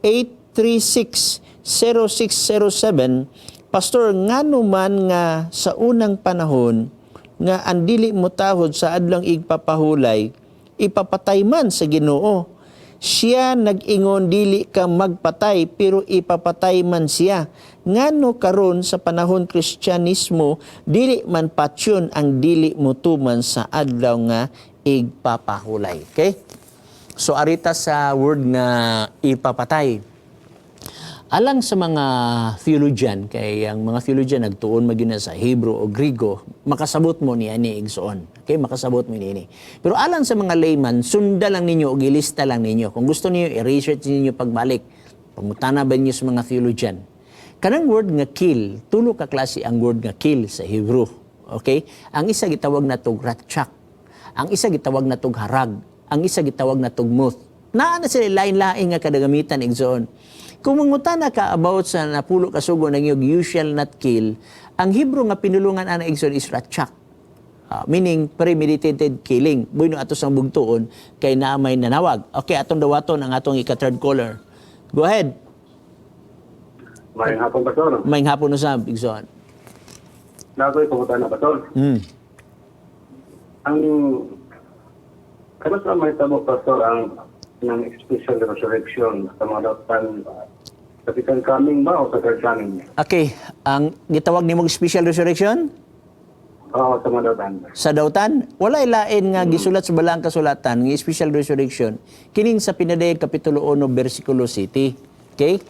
836 0607. Pastor, ngano man nga sa unang panahon nga ang dili mo tahod sa adlong igpapahulay, ipapatay man sa Ginoo? Siya nag-ingon dili ka magpatay pero ipapatay man siya. Ngano karon sa panahon Kristyanismo dili man patyon ang dili mo tuman sa adlaw nga igpapahulay? Okay? So arita sa word nga ipapatay. Alang sa mga theologian, kay ang mga theologian nagtuon magyud na sa Hebrew o Griego, makasabot mo ni ani, igsoon. Okay, makasabot mo niini. Pero alang sa mga layman, sunda lang ninyo o gilista lang ninyo. Kung gusto niyo, i-research ninyo pagbalik. Pangutana ba ninyo sa mga theologian? Kanang word nga kill, tulo ka klase ang word nga kill sa Hebrew. Okay? Ang isa gitawag na tog ratchak. Ang isa gitawag na tog harag. Ang isa gitawag na tog muth. Naa na sila lain-lain nga kadagamitan, igsoon. Kung mangutana ka about sa napulo ka sugo ng iyong "You shall not kill," ang Hebrew nga pinulungan ana, igsoon, is ratchak. Meaning premeditated killing. Bueno, ato sang bugtuon kay naa may nanawag. Okay, atong dawaton ang atong ika-third caller. Go ahead. Maayong hapon, Pastor. Maayong hapon usab, igsoon. Naa ko'y pangutana, Pastor. Ang kanus-a mahitabo, Pastor, ang ng special resurrection sa mga dautan, sa second coming ba o sa third coming? Okay, ang gitawag nimo special resurrection? Oo, sa mga dautan. Sa dautan, walay lain nga gisulat sa balaang kasulatan nga special resurrection kining sa Pinadayag kapitulo 1 bersikulo 7. Okay?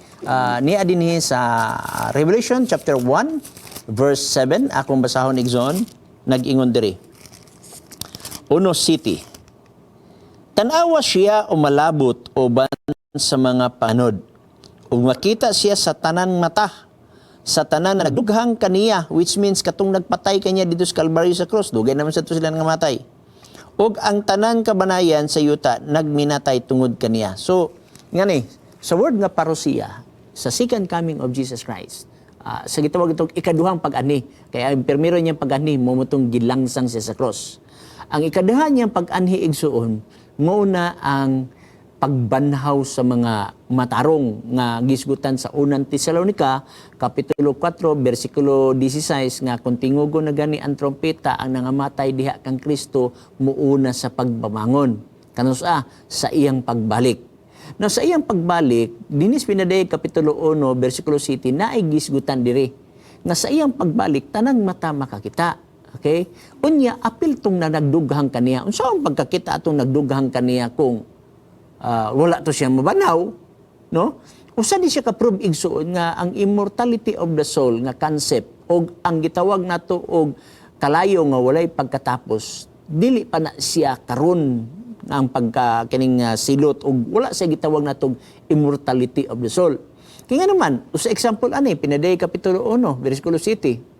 Niya dinhi sa Revelation chapter 1 verse 7, akong basahon, igsoon, nag-ingon diri. Uno city. Tanawa siya umalabot uban sa mga panod. Ug makita siya sa tanan mata, sa tanan na nagdughang kaniya, which means katong nagpatay kaniya dito sa Calvary sa cross, dugay naman sa to sila nga matay. Ug ang tanan kabanayan sa yuta nagminatay tungod kaniya. So, ngani, sa word nga parousia, sa second coming of Jesus Christ, sa gitawag itong ikaduhang pag-anhi, kaya ang primero niyang pag-anhi, mao tong gilangsang siya sa cross. Ang ikaduha niyang pag-anhi, igsuon, mao na ang pagbanhaw sa mga matarong nga gisgutan sa Unang Tesalonika kapitulo 4 bersikulo 16 nga kung tingugon na gani ang trompeta, ang nangamatay diha kang Kristo muuna sa pagbabangon kanus-a sa iyang pagbalik. Now, sa iyang pagbalik, dinis pinadayag kapitulo 1 bersikulo 7, naay gisgutan diri nga sa iyang pagbalik tanang mata makakita. Okay? Unya, apil tong na nagdughang kaniya. Unsa ang pagkakita atong nagdughang kaniya kung wala to siya mabanhaw, no? Usa ni siya ka prove, igsuon, nga ang immortality of the soul nga concept og ang gitawag nato og kalayo nga walay pagkatapos, dili pa na siya karon ang pagka kining silot og wala siya gitawag natong immortality of the soul. Kaya nga naman, usa example ani pinaday kapitulo 1 bersikulo 7.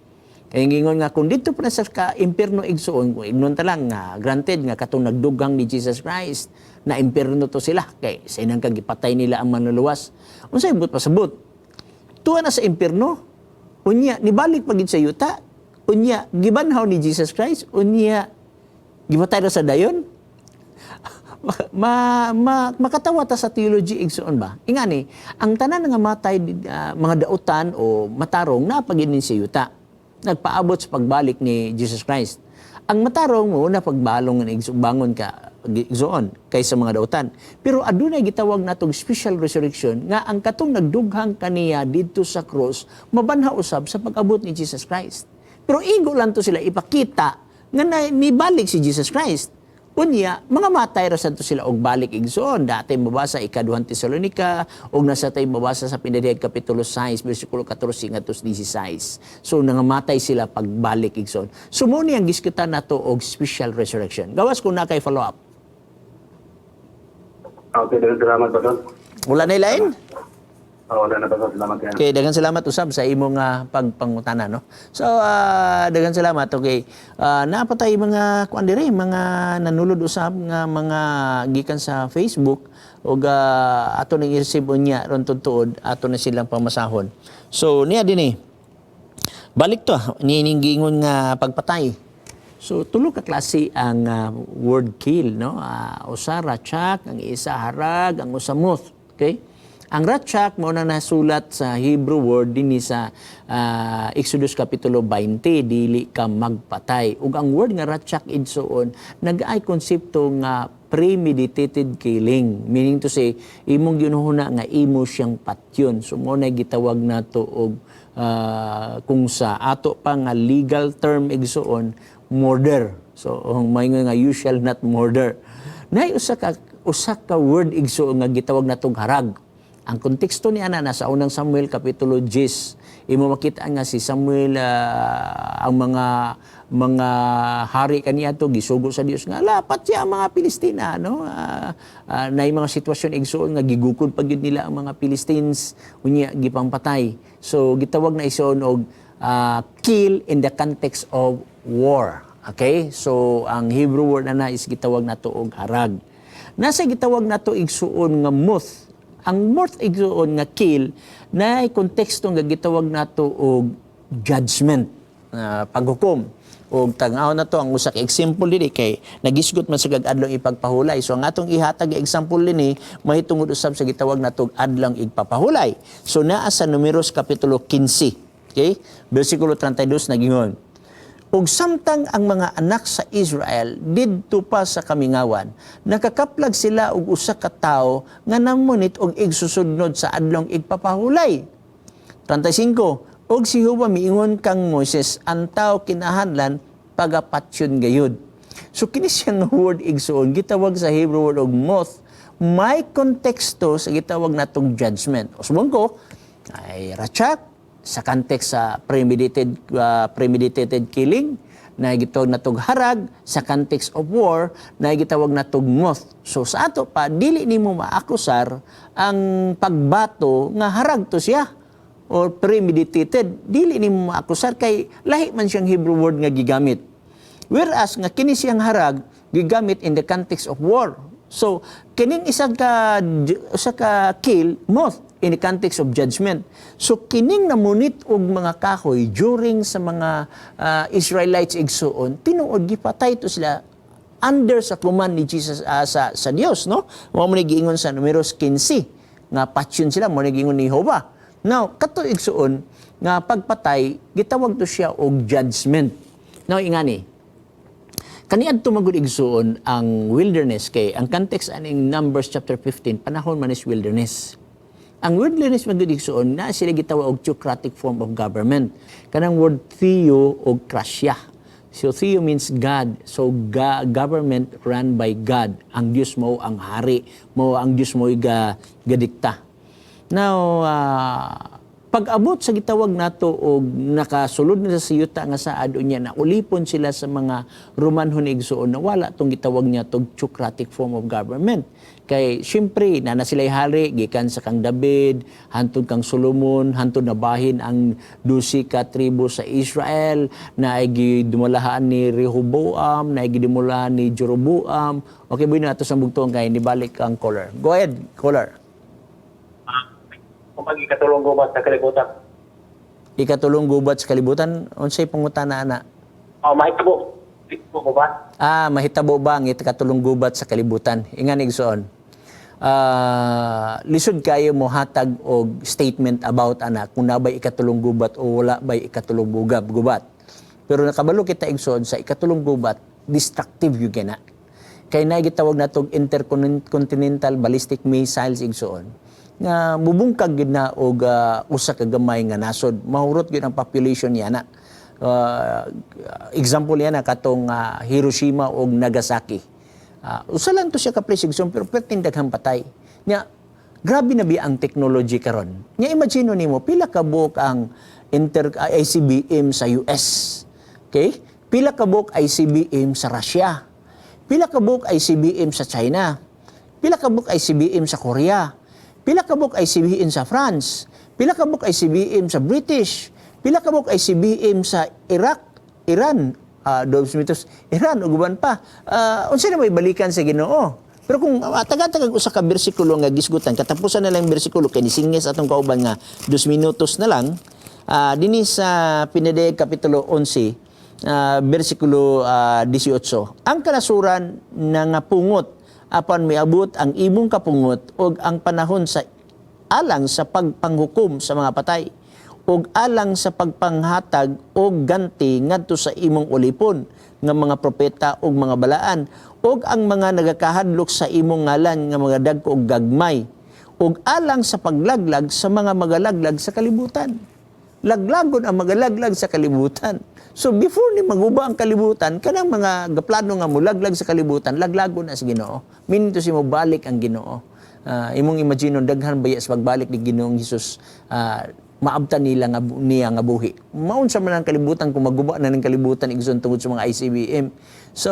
Kaya ngingon nga kung dito pa na sa ka impierno, igsuon, kung ignon ta lang nga granted nga katong nagdugang ni Jesus Christ na impierno to sila kay sa inang kagipatay nila ang manluluwas. Unsay but pasabot? Tuwa na sa impierno. Unya nibalik pa gid sa yuta. Unya gibanhaw ni Jesus Christ, unya gimatay ra sa dayon. Ma, ma, makatawa ta sa theology, igsuon ba? Ingani, ang tanan nga matay, mga dautan o matarong naa pa gyud sa yuta nagpaabot sa pagbalik ni Jesus Christ. Ang matarong mo na pagbalong ng bangon ka igsuon kaysa mga dautan. Pero adunay gitawag natong special resurrection nga ang katong nagdughang kaniya didto sa cross mabanhaw usab sa pag-abot ni Jesus Christ. Pero igo lang to sila ipakita nga na, nibalik si Jesus Christ. Unya, mga matay ra sad to sila og balik, igsoon. Dati mabasa Ikaduhang Tesalonika og nasa tay mabasa sa Pinadayag kapitulo 6 bersikulo 14 ngadto 16. So nangamatay sila pagbalik, igsoon. So mo ni ang gisgutan nato og special resurrection. Gawas kung na kay follow up. Okay, salamat, Pastor. Wala na lain? Oh, wala na, Pastor. Salamat kayo. Okay, daghang salamat usab sa imong pagpangutana, no. So, daghang salamat. Okay. Naa pa tay mga kuan diri, mga nanulod usab nga mga gikan sa Facebook ug ato ning i-receive unya ron tuod, ato na silang pamasahon. So, niya din eh. Balik to, niining giingon nga pagpatay. So tulo ka klase ang word kill, no? Usa ratsak, ang isa harag, ang usa moth. Okay? Ang ratsak mao na nasulat sa Hebrew word dinhi sa Exodus kapitulo 20, dili ka magpatay. Ug ang word nga ratsak, igsoon, nagaay konsepto nga premeditated killing, meaning to say imong ginuhuna nga imo siyang patyon. So mo na gitawag nato og kung sa ato pa nga legal term, igsuon, murder. So ang maingon nga you shall not murder. Nay usa ka word, igsuon, nga gitawag natong harag. Ang konteksto ni ana nasa Unang Samuel kapitulo 10. Imo makita nga si Samuel, ang mga hari kaniya to gisugo sa Dios nga lapat siya ang mga Pilistina, no? Naay mga sitwasyon, igsuon, nga gigukod pa gyud nila ang mga Philistines, unya gipampatay. So gitawag na igsuon og kill in the context of war. Okay? So ang Hebrew word ana is gitawag nato og harag. Nasa gitawag nato, igsuon, nga moth. Ang moth, igsuon, nga kill na konteksto nga gitawag nato og judgment, paghukom. Og tan-aw na to ang usa ka example diri kay nagisgot man sa adlong ipagpahulay. So ang atong ihatag nga example dinhi mahitungod usab sa gitawag nato og adlong igpapahulay. So naa sa Numeros kapitulo 15. Okay? Bersikulo 32, nagingon: Ug samtang ang mga anak sa Israel didto pa sa kamingawan, nakakaplag sila og usa ka tawo nga namunit og igsusudnod sa adlong igpapahulay. 35. Og si Jehova miingon kang Moises, ang tao kinahanglan pagapatyon gayud. So kini siyang word, igsuon, gitawag sa Hebrew word og moth. May konteksto sa gitawag natong judgment. Usbong ko, ay ratsak sa context sa premeditated killing, na gitawag natog harag sa context of war, na gitawag natog moth. So sa ato pa, dili nimo maakusar ang pagbato nga harag to siya or premeditated. Dili nimo maakusar kay lahi man siyang Hebrew word nga gigamit. Whereas nga kini siyang harag gigamit in the context of war. So kining isa ka usa ka kill, moth, in the context of judgment. So kining namunit og mga kahoy during sa mga Israelites, igsuon, tinuod gipatay to sila under sa command ni Jesus, sa Dios, no? Mao man giingon sa Numeros 15 nga patyon sila, mao ni giingon ni Jehova. Now, kato, igsuon, nga pagpatay gitawag to siya og judgment. Now, ingani, kaniadto magud, igsuon, ang wilderness, kay ang context aning Numbers chapter 15, panahon man is wilderness. Ang wilderness magud, igsuon, na sila gitawag og theocratic form of government. Kanang word theo og krasia. So theo means God. So government run by God. Ang Dios mo ang hari, mo ang Dios mo ga gadikta. Now, pag-abot sa gitawag nato og nakasulod na sa yuta nga saad, unya na ulipon sila sa mga Romanhon, igsuon, na wala tong gitawag niya tog theocratic form of government. Kay syempre na na sila hari gikan sa kang David hantod kang Solomon, hantod na bahin ang 12 ka tribo sa Israel, na ay gidumalahaan ni Rehoboam, na ay gidumalahan ni Jeroboam. Okay, buhi na ato sa bugtong kay nibalik ang caller. Go ahead, caller. Kung pag ikatulong gubat sa kalibutan. Ikatulong gubat sa kalibutan, unsay pangutana ana? Oh, mahitabo. Mahitabo ba? Ah, mahitabo ba ang ikatulong gubat sa kalibutan? Ingan, igsoon. Ah, lisod kayo mo hatag og statement about ana kung nabay ikatulong gubat o wala bay ikatulong gubat. Pero nakabalo kita, igsoon, sa ikatulong gubat, destructive gyud na. Kay na gitawag natog intercontinental ballistic missiles, igsoon, nga mubungkag gyud na og usa ka gamay nga nasod, mahurot gyud ang population niya na. Example yan na katong Hiroshima og Nagasaki. Usa lang to siya ka place, igsoon, pero perting daghang patay. Nya grabe na biya ang technology karon. Nya imagine nimo pila ka buok ang inter ICBM sa US. Okay? Pila ka buok ICBM sa Russia. Pila ka buok ICBM sa China. Pila ka buok ICBM sa Korea. Pila ka buok ICBM sa France. Pila ka buok ICBM sa British. Pila ka buok ICBM sa Iraq, Iran, Dos Mitos, Iran ug uban pa. Unsa na may balikan sa Ginoo? Pero kung taga-tagag usa ka bersikulo nga gisgutan, katapusan na lang bersikulo kay nisingis atong kauban nga 2 minutos na lang. Dinhi sa Pinadayag kapitulo 11, bersikulo 18. Ang kanasuran na nga pungot, apan miabot ang imong kapungot ug ang panahon sa alang sa pagpanghukom sa mga patay ug alang sa pagpanghatag og ganti ngadto sa imong ulipon nga mga propeta ug mga balaan ug ang mga nagakahadlok sa imong ngalan nga mga dagko og gagmay ug alang sa paglaglag sa mga magalaglag sa kalibutan. Laglagon ang magalaglag sa kalibutan. So before ni maguba ang kalibutan, kanang mga gaplano nga mulaglag sa kalibutan, laglagon na sa Ginoo. Meaning to say, mo balik ang Ginoo. Imong imagine daghan baya sa pagbalik ni Ginoong Hesus, maabtan nila nga niya nga buhi. Maunsa man ang kalibutan kung maguba na ng kalibutan, igsoon, tungod sa mga ICBM. So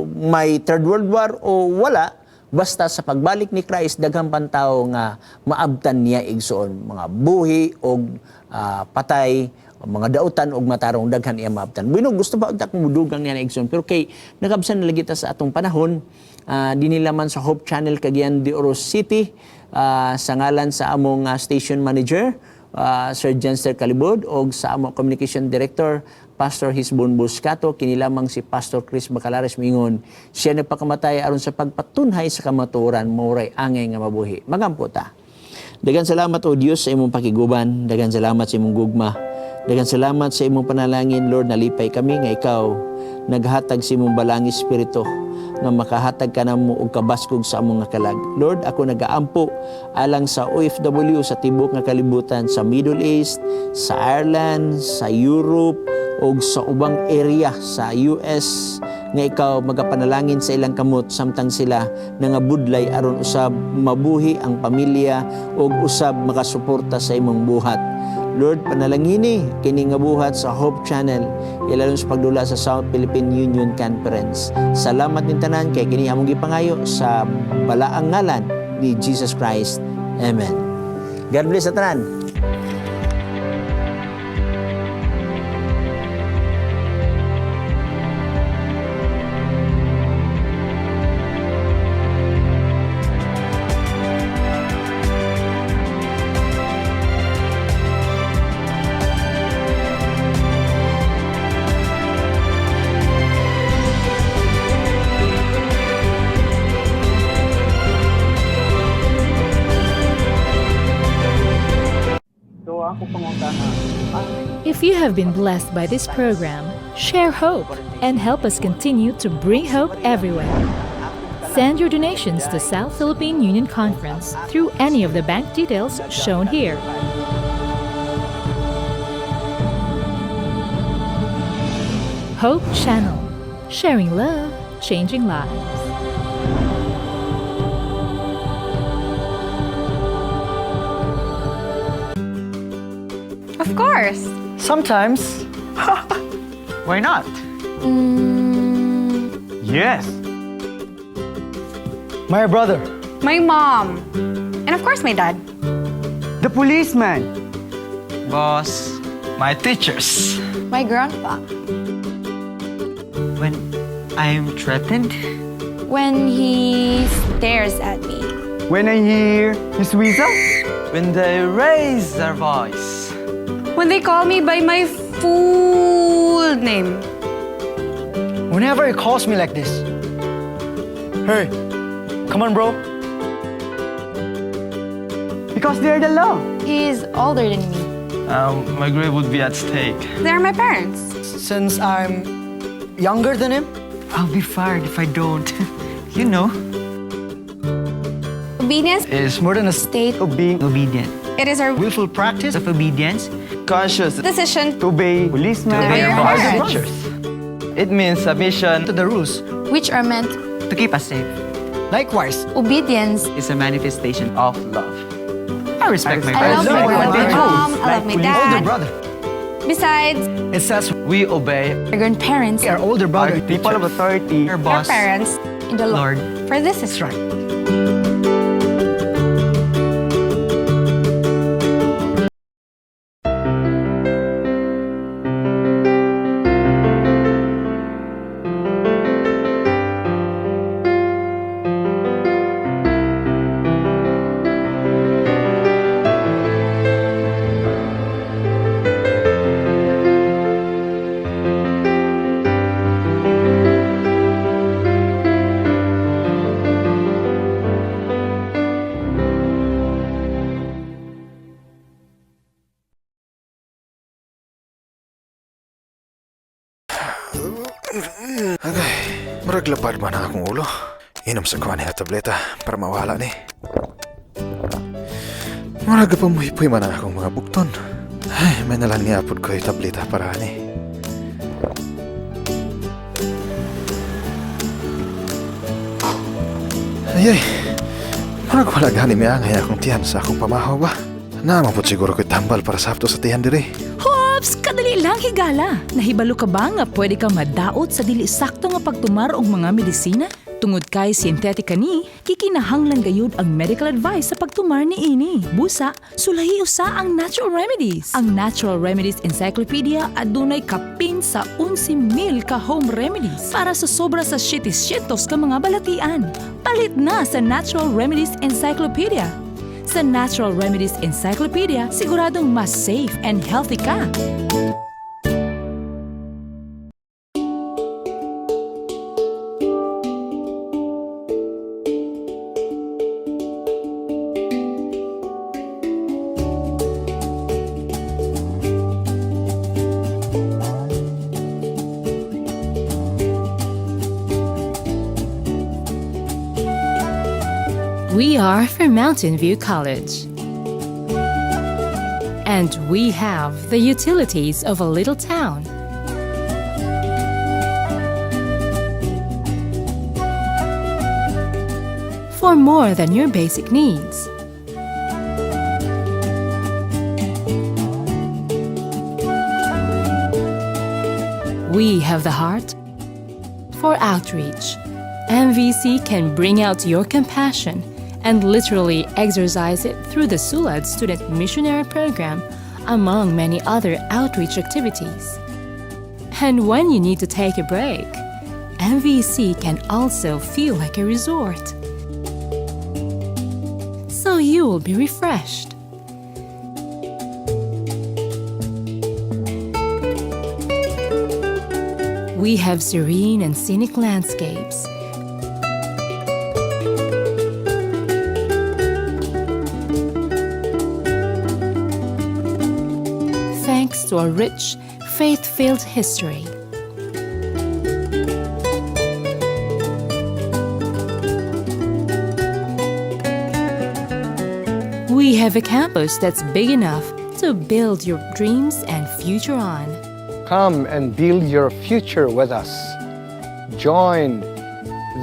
may Third World War o wala, basta sa pagbalik ni Christ daghan pan tao nga maabtan niya, igsoon, mga buhi og patay, mga dautan og matarong, daghan iya maabtan. Bueno, gusto ba unta kong mudugang niya na, igsoon, pero kay nakabsan na lagi ta sa atong panahon, dinhi man sa Hope Channel Cagayan de Oro City, sa ngalan sa among station manager, Sir Jenster Calibod, og sa among communication director, Pastor Hisbon Buscato, kini lamang si Pastor Chris Bacalares mingon, siya nagpakamatay aron sa pagpatunhay sa kamatuoran, mauray angay nga mabuhi. Magampo ta. Daghang salamat, O Dios, sa imong pakiguban, daghang salamat sa imong gugma. Daghang salamat sa imong panalangin, Lord, nalipay kami nga ikaw naghatag sa imong Balaang Espiritu nga makahatag ka namo og kabaskog sa among nga kalag. Lord, ako nagaampo alang sa OFW sa tibuok nga kalibutan, sa Middle East, sa Ireland, sa Europe, ug sa ubang area sa US, nga ikaw magapanalangin sa ilang kamot samtang sila nangabudlay aron usab mabuhi ang pamilya ug usab makasuporta sa imong buhat. Lord, panalangini kini nga buhat sa Hope Channel ilalong sa pagdula sa South Philippine Union Conference. Salamat ning tanan kay kini among gipangayo sa balaang ngalan ni Jesus Christ. Amen. God bless sa tanan. So ako pangutana. If you have been blessed by this program, share hope and help us continue to bring hope everywhere. Send your donations to South Philippine Union Conference through any of the bank details shown here. Hope Channel, sharing love, changing lives. Of course. Sometimes. Why not? Yes. My brother. My mom. And of course, my dad. The policeman. Boss. My teachers. My grandpa. When I'm threatened. When he stares at me. When I hear his whistle. When they raise their voice. When they call me by my full name. Whenever he calls me like this. Hey, come on, bro. Because they're the law. He's older than me. My grade would be at stake. They're my parents. Since I'm younger than him, I'll be fired if I don't. Obedience Is more than a state. of being obedient. It is our willful practice Of obedience. Conscious. decision to obey policemen, To obey your our parents. teachers. It means submission To the rules. Which are meant to keep us safe. Likewise, obedience. Is a manifestation of love. I respect my I love parents. I my love my parents. mom. I love my older dad. brother. Besides, It says We obey Our grandparents our older brother. People of authority, our your boss, parents. in the Lord. Lord. For this is That's right. Agay, murag lapad man ang akong ulo. Inom sa kuha niya tableta para mawala ni. Murag pamuhipoy man ang akong mga bukton. Ay, may nalang niapod ko yung tableta para ani. Ay, ay, murag wala gani miangay akong tiyan sa akong pamahaw ba? Naman po siguro ko'y tambal para sa hapto sa tiyan diri. Hops! Kadali lang higala! Nahibalo ka ba nga pwede kang madaot sa dili sakto nga pagtumar og mga medisina? Tungod kay synthetic kani, kikinahanglan gayud ang medical advice sa pagtumar ni ini. Busa, sulahi usa ang natural remedies. Ang Natural Remedies Encyclopedia adunay kapin sa 11,000 ka home remedies para sa sobra sa 700 ka mga balatian. Palit na sa Natural Remedies Encyclopedia. Sa Natural Remedies Encyclopedia, siguradong mas safe and healthy ka. We are from Mountain View College. And we have the utilities of a little town. for more than your basic needs. We have the heart for outreach. MVC can bring out your compassion and literally exercise it through the Sulad Student Missionary Program, among many other outreach activities. And when you need to take a break, MVC can also feel like a resort. So you will be refreshed. We have serene and scenic landscapes. Thanks to a rich, faith filled history. We have a campus that's big enough to build your dreams and future on. Come and build your future with us. Join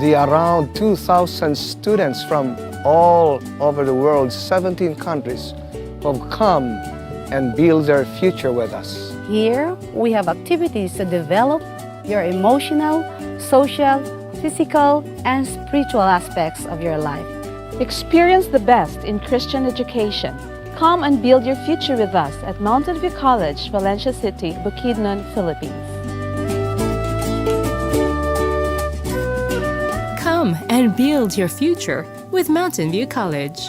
the around 2,000 students from all over the world, 17 countries, who have come and build their future with us. Here, we have activities to develop your emotional, social, physical, and spiritual aspects of your life. Experience the best in Christian education. Come and build your future with us at Mountain View College, Valencia City, Bukidnon, Philippines. Come and build your future with Mountain View College.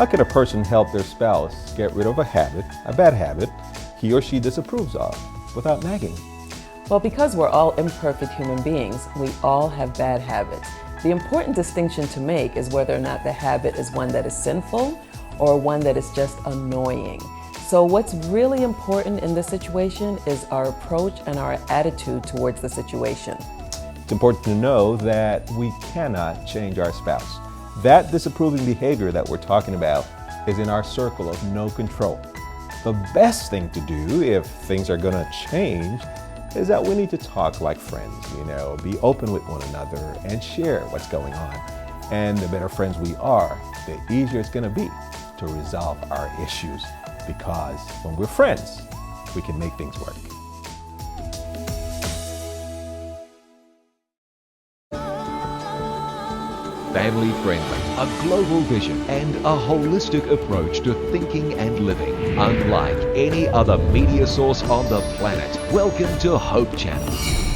How can a person help their spouse get rid of a habit, a bad habit, he or she disapproves of, without nagging? Well, because we're all imperfect human beings, we all have bad habits. The important distinction to make is whether or not the habit is one that is sinful or one that is just annoying. So, what's really important in this situation is our approach and our attitude towards the situation. It's important to know that we cannot change our spouse. That disapproving behavior that we're talking about is in our circle of no control. The best thing to do if things are going to change is that we need to talk like friends, be open with one another and share what's going on. And the better friends we are, the easier it's going to be to resolve our issues, because when we're friends, we can make things work. Family friendly, a global vision, and a holistic approach to thinking and living. Unlike any other media source on the planet. Welcome to Hope Channel.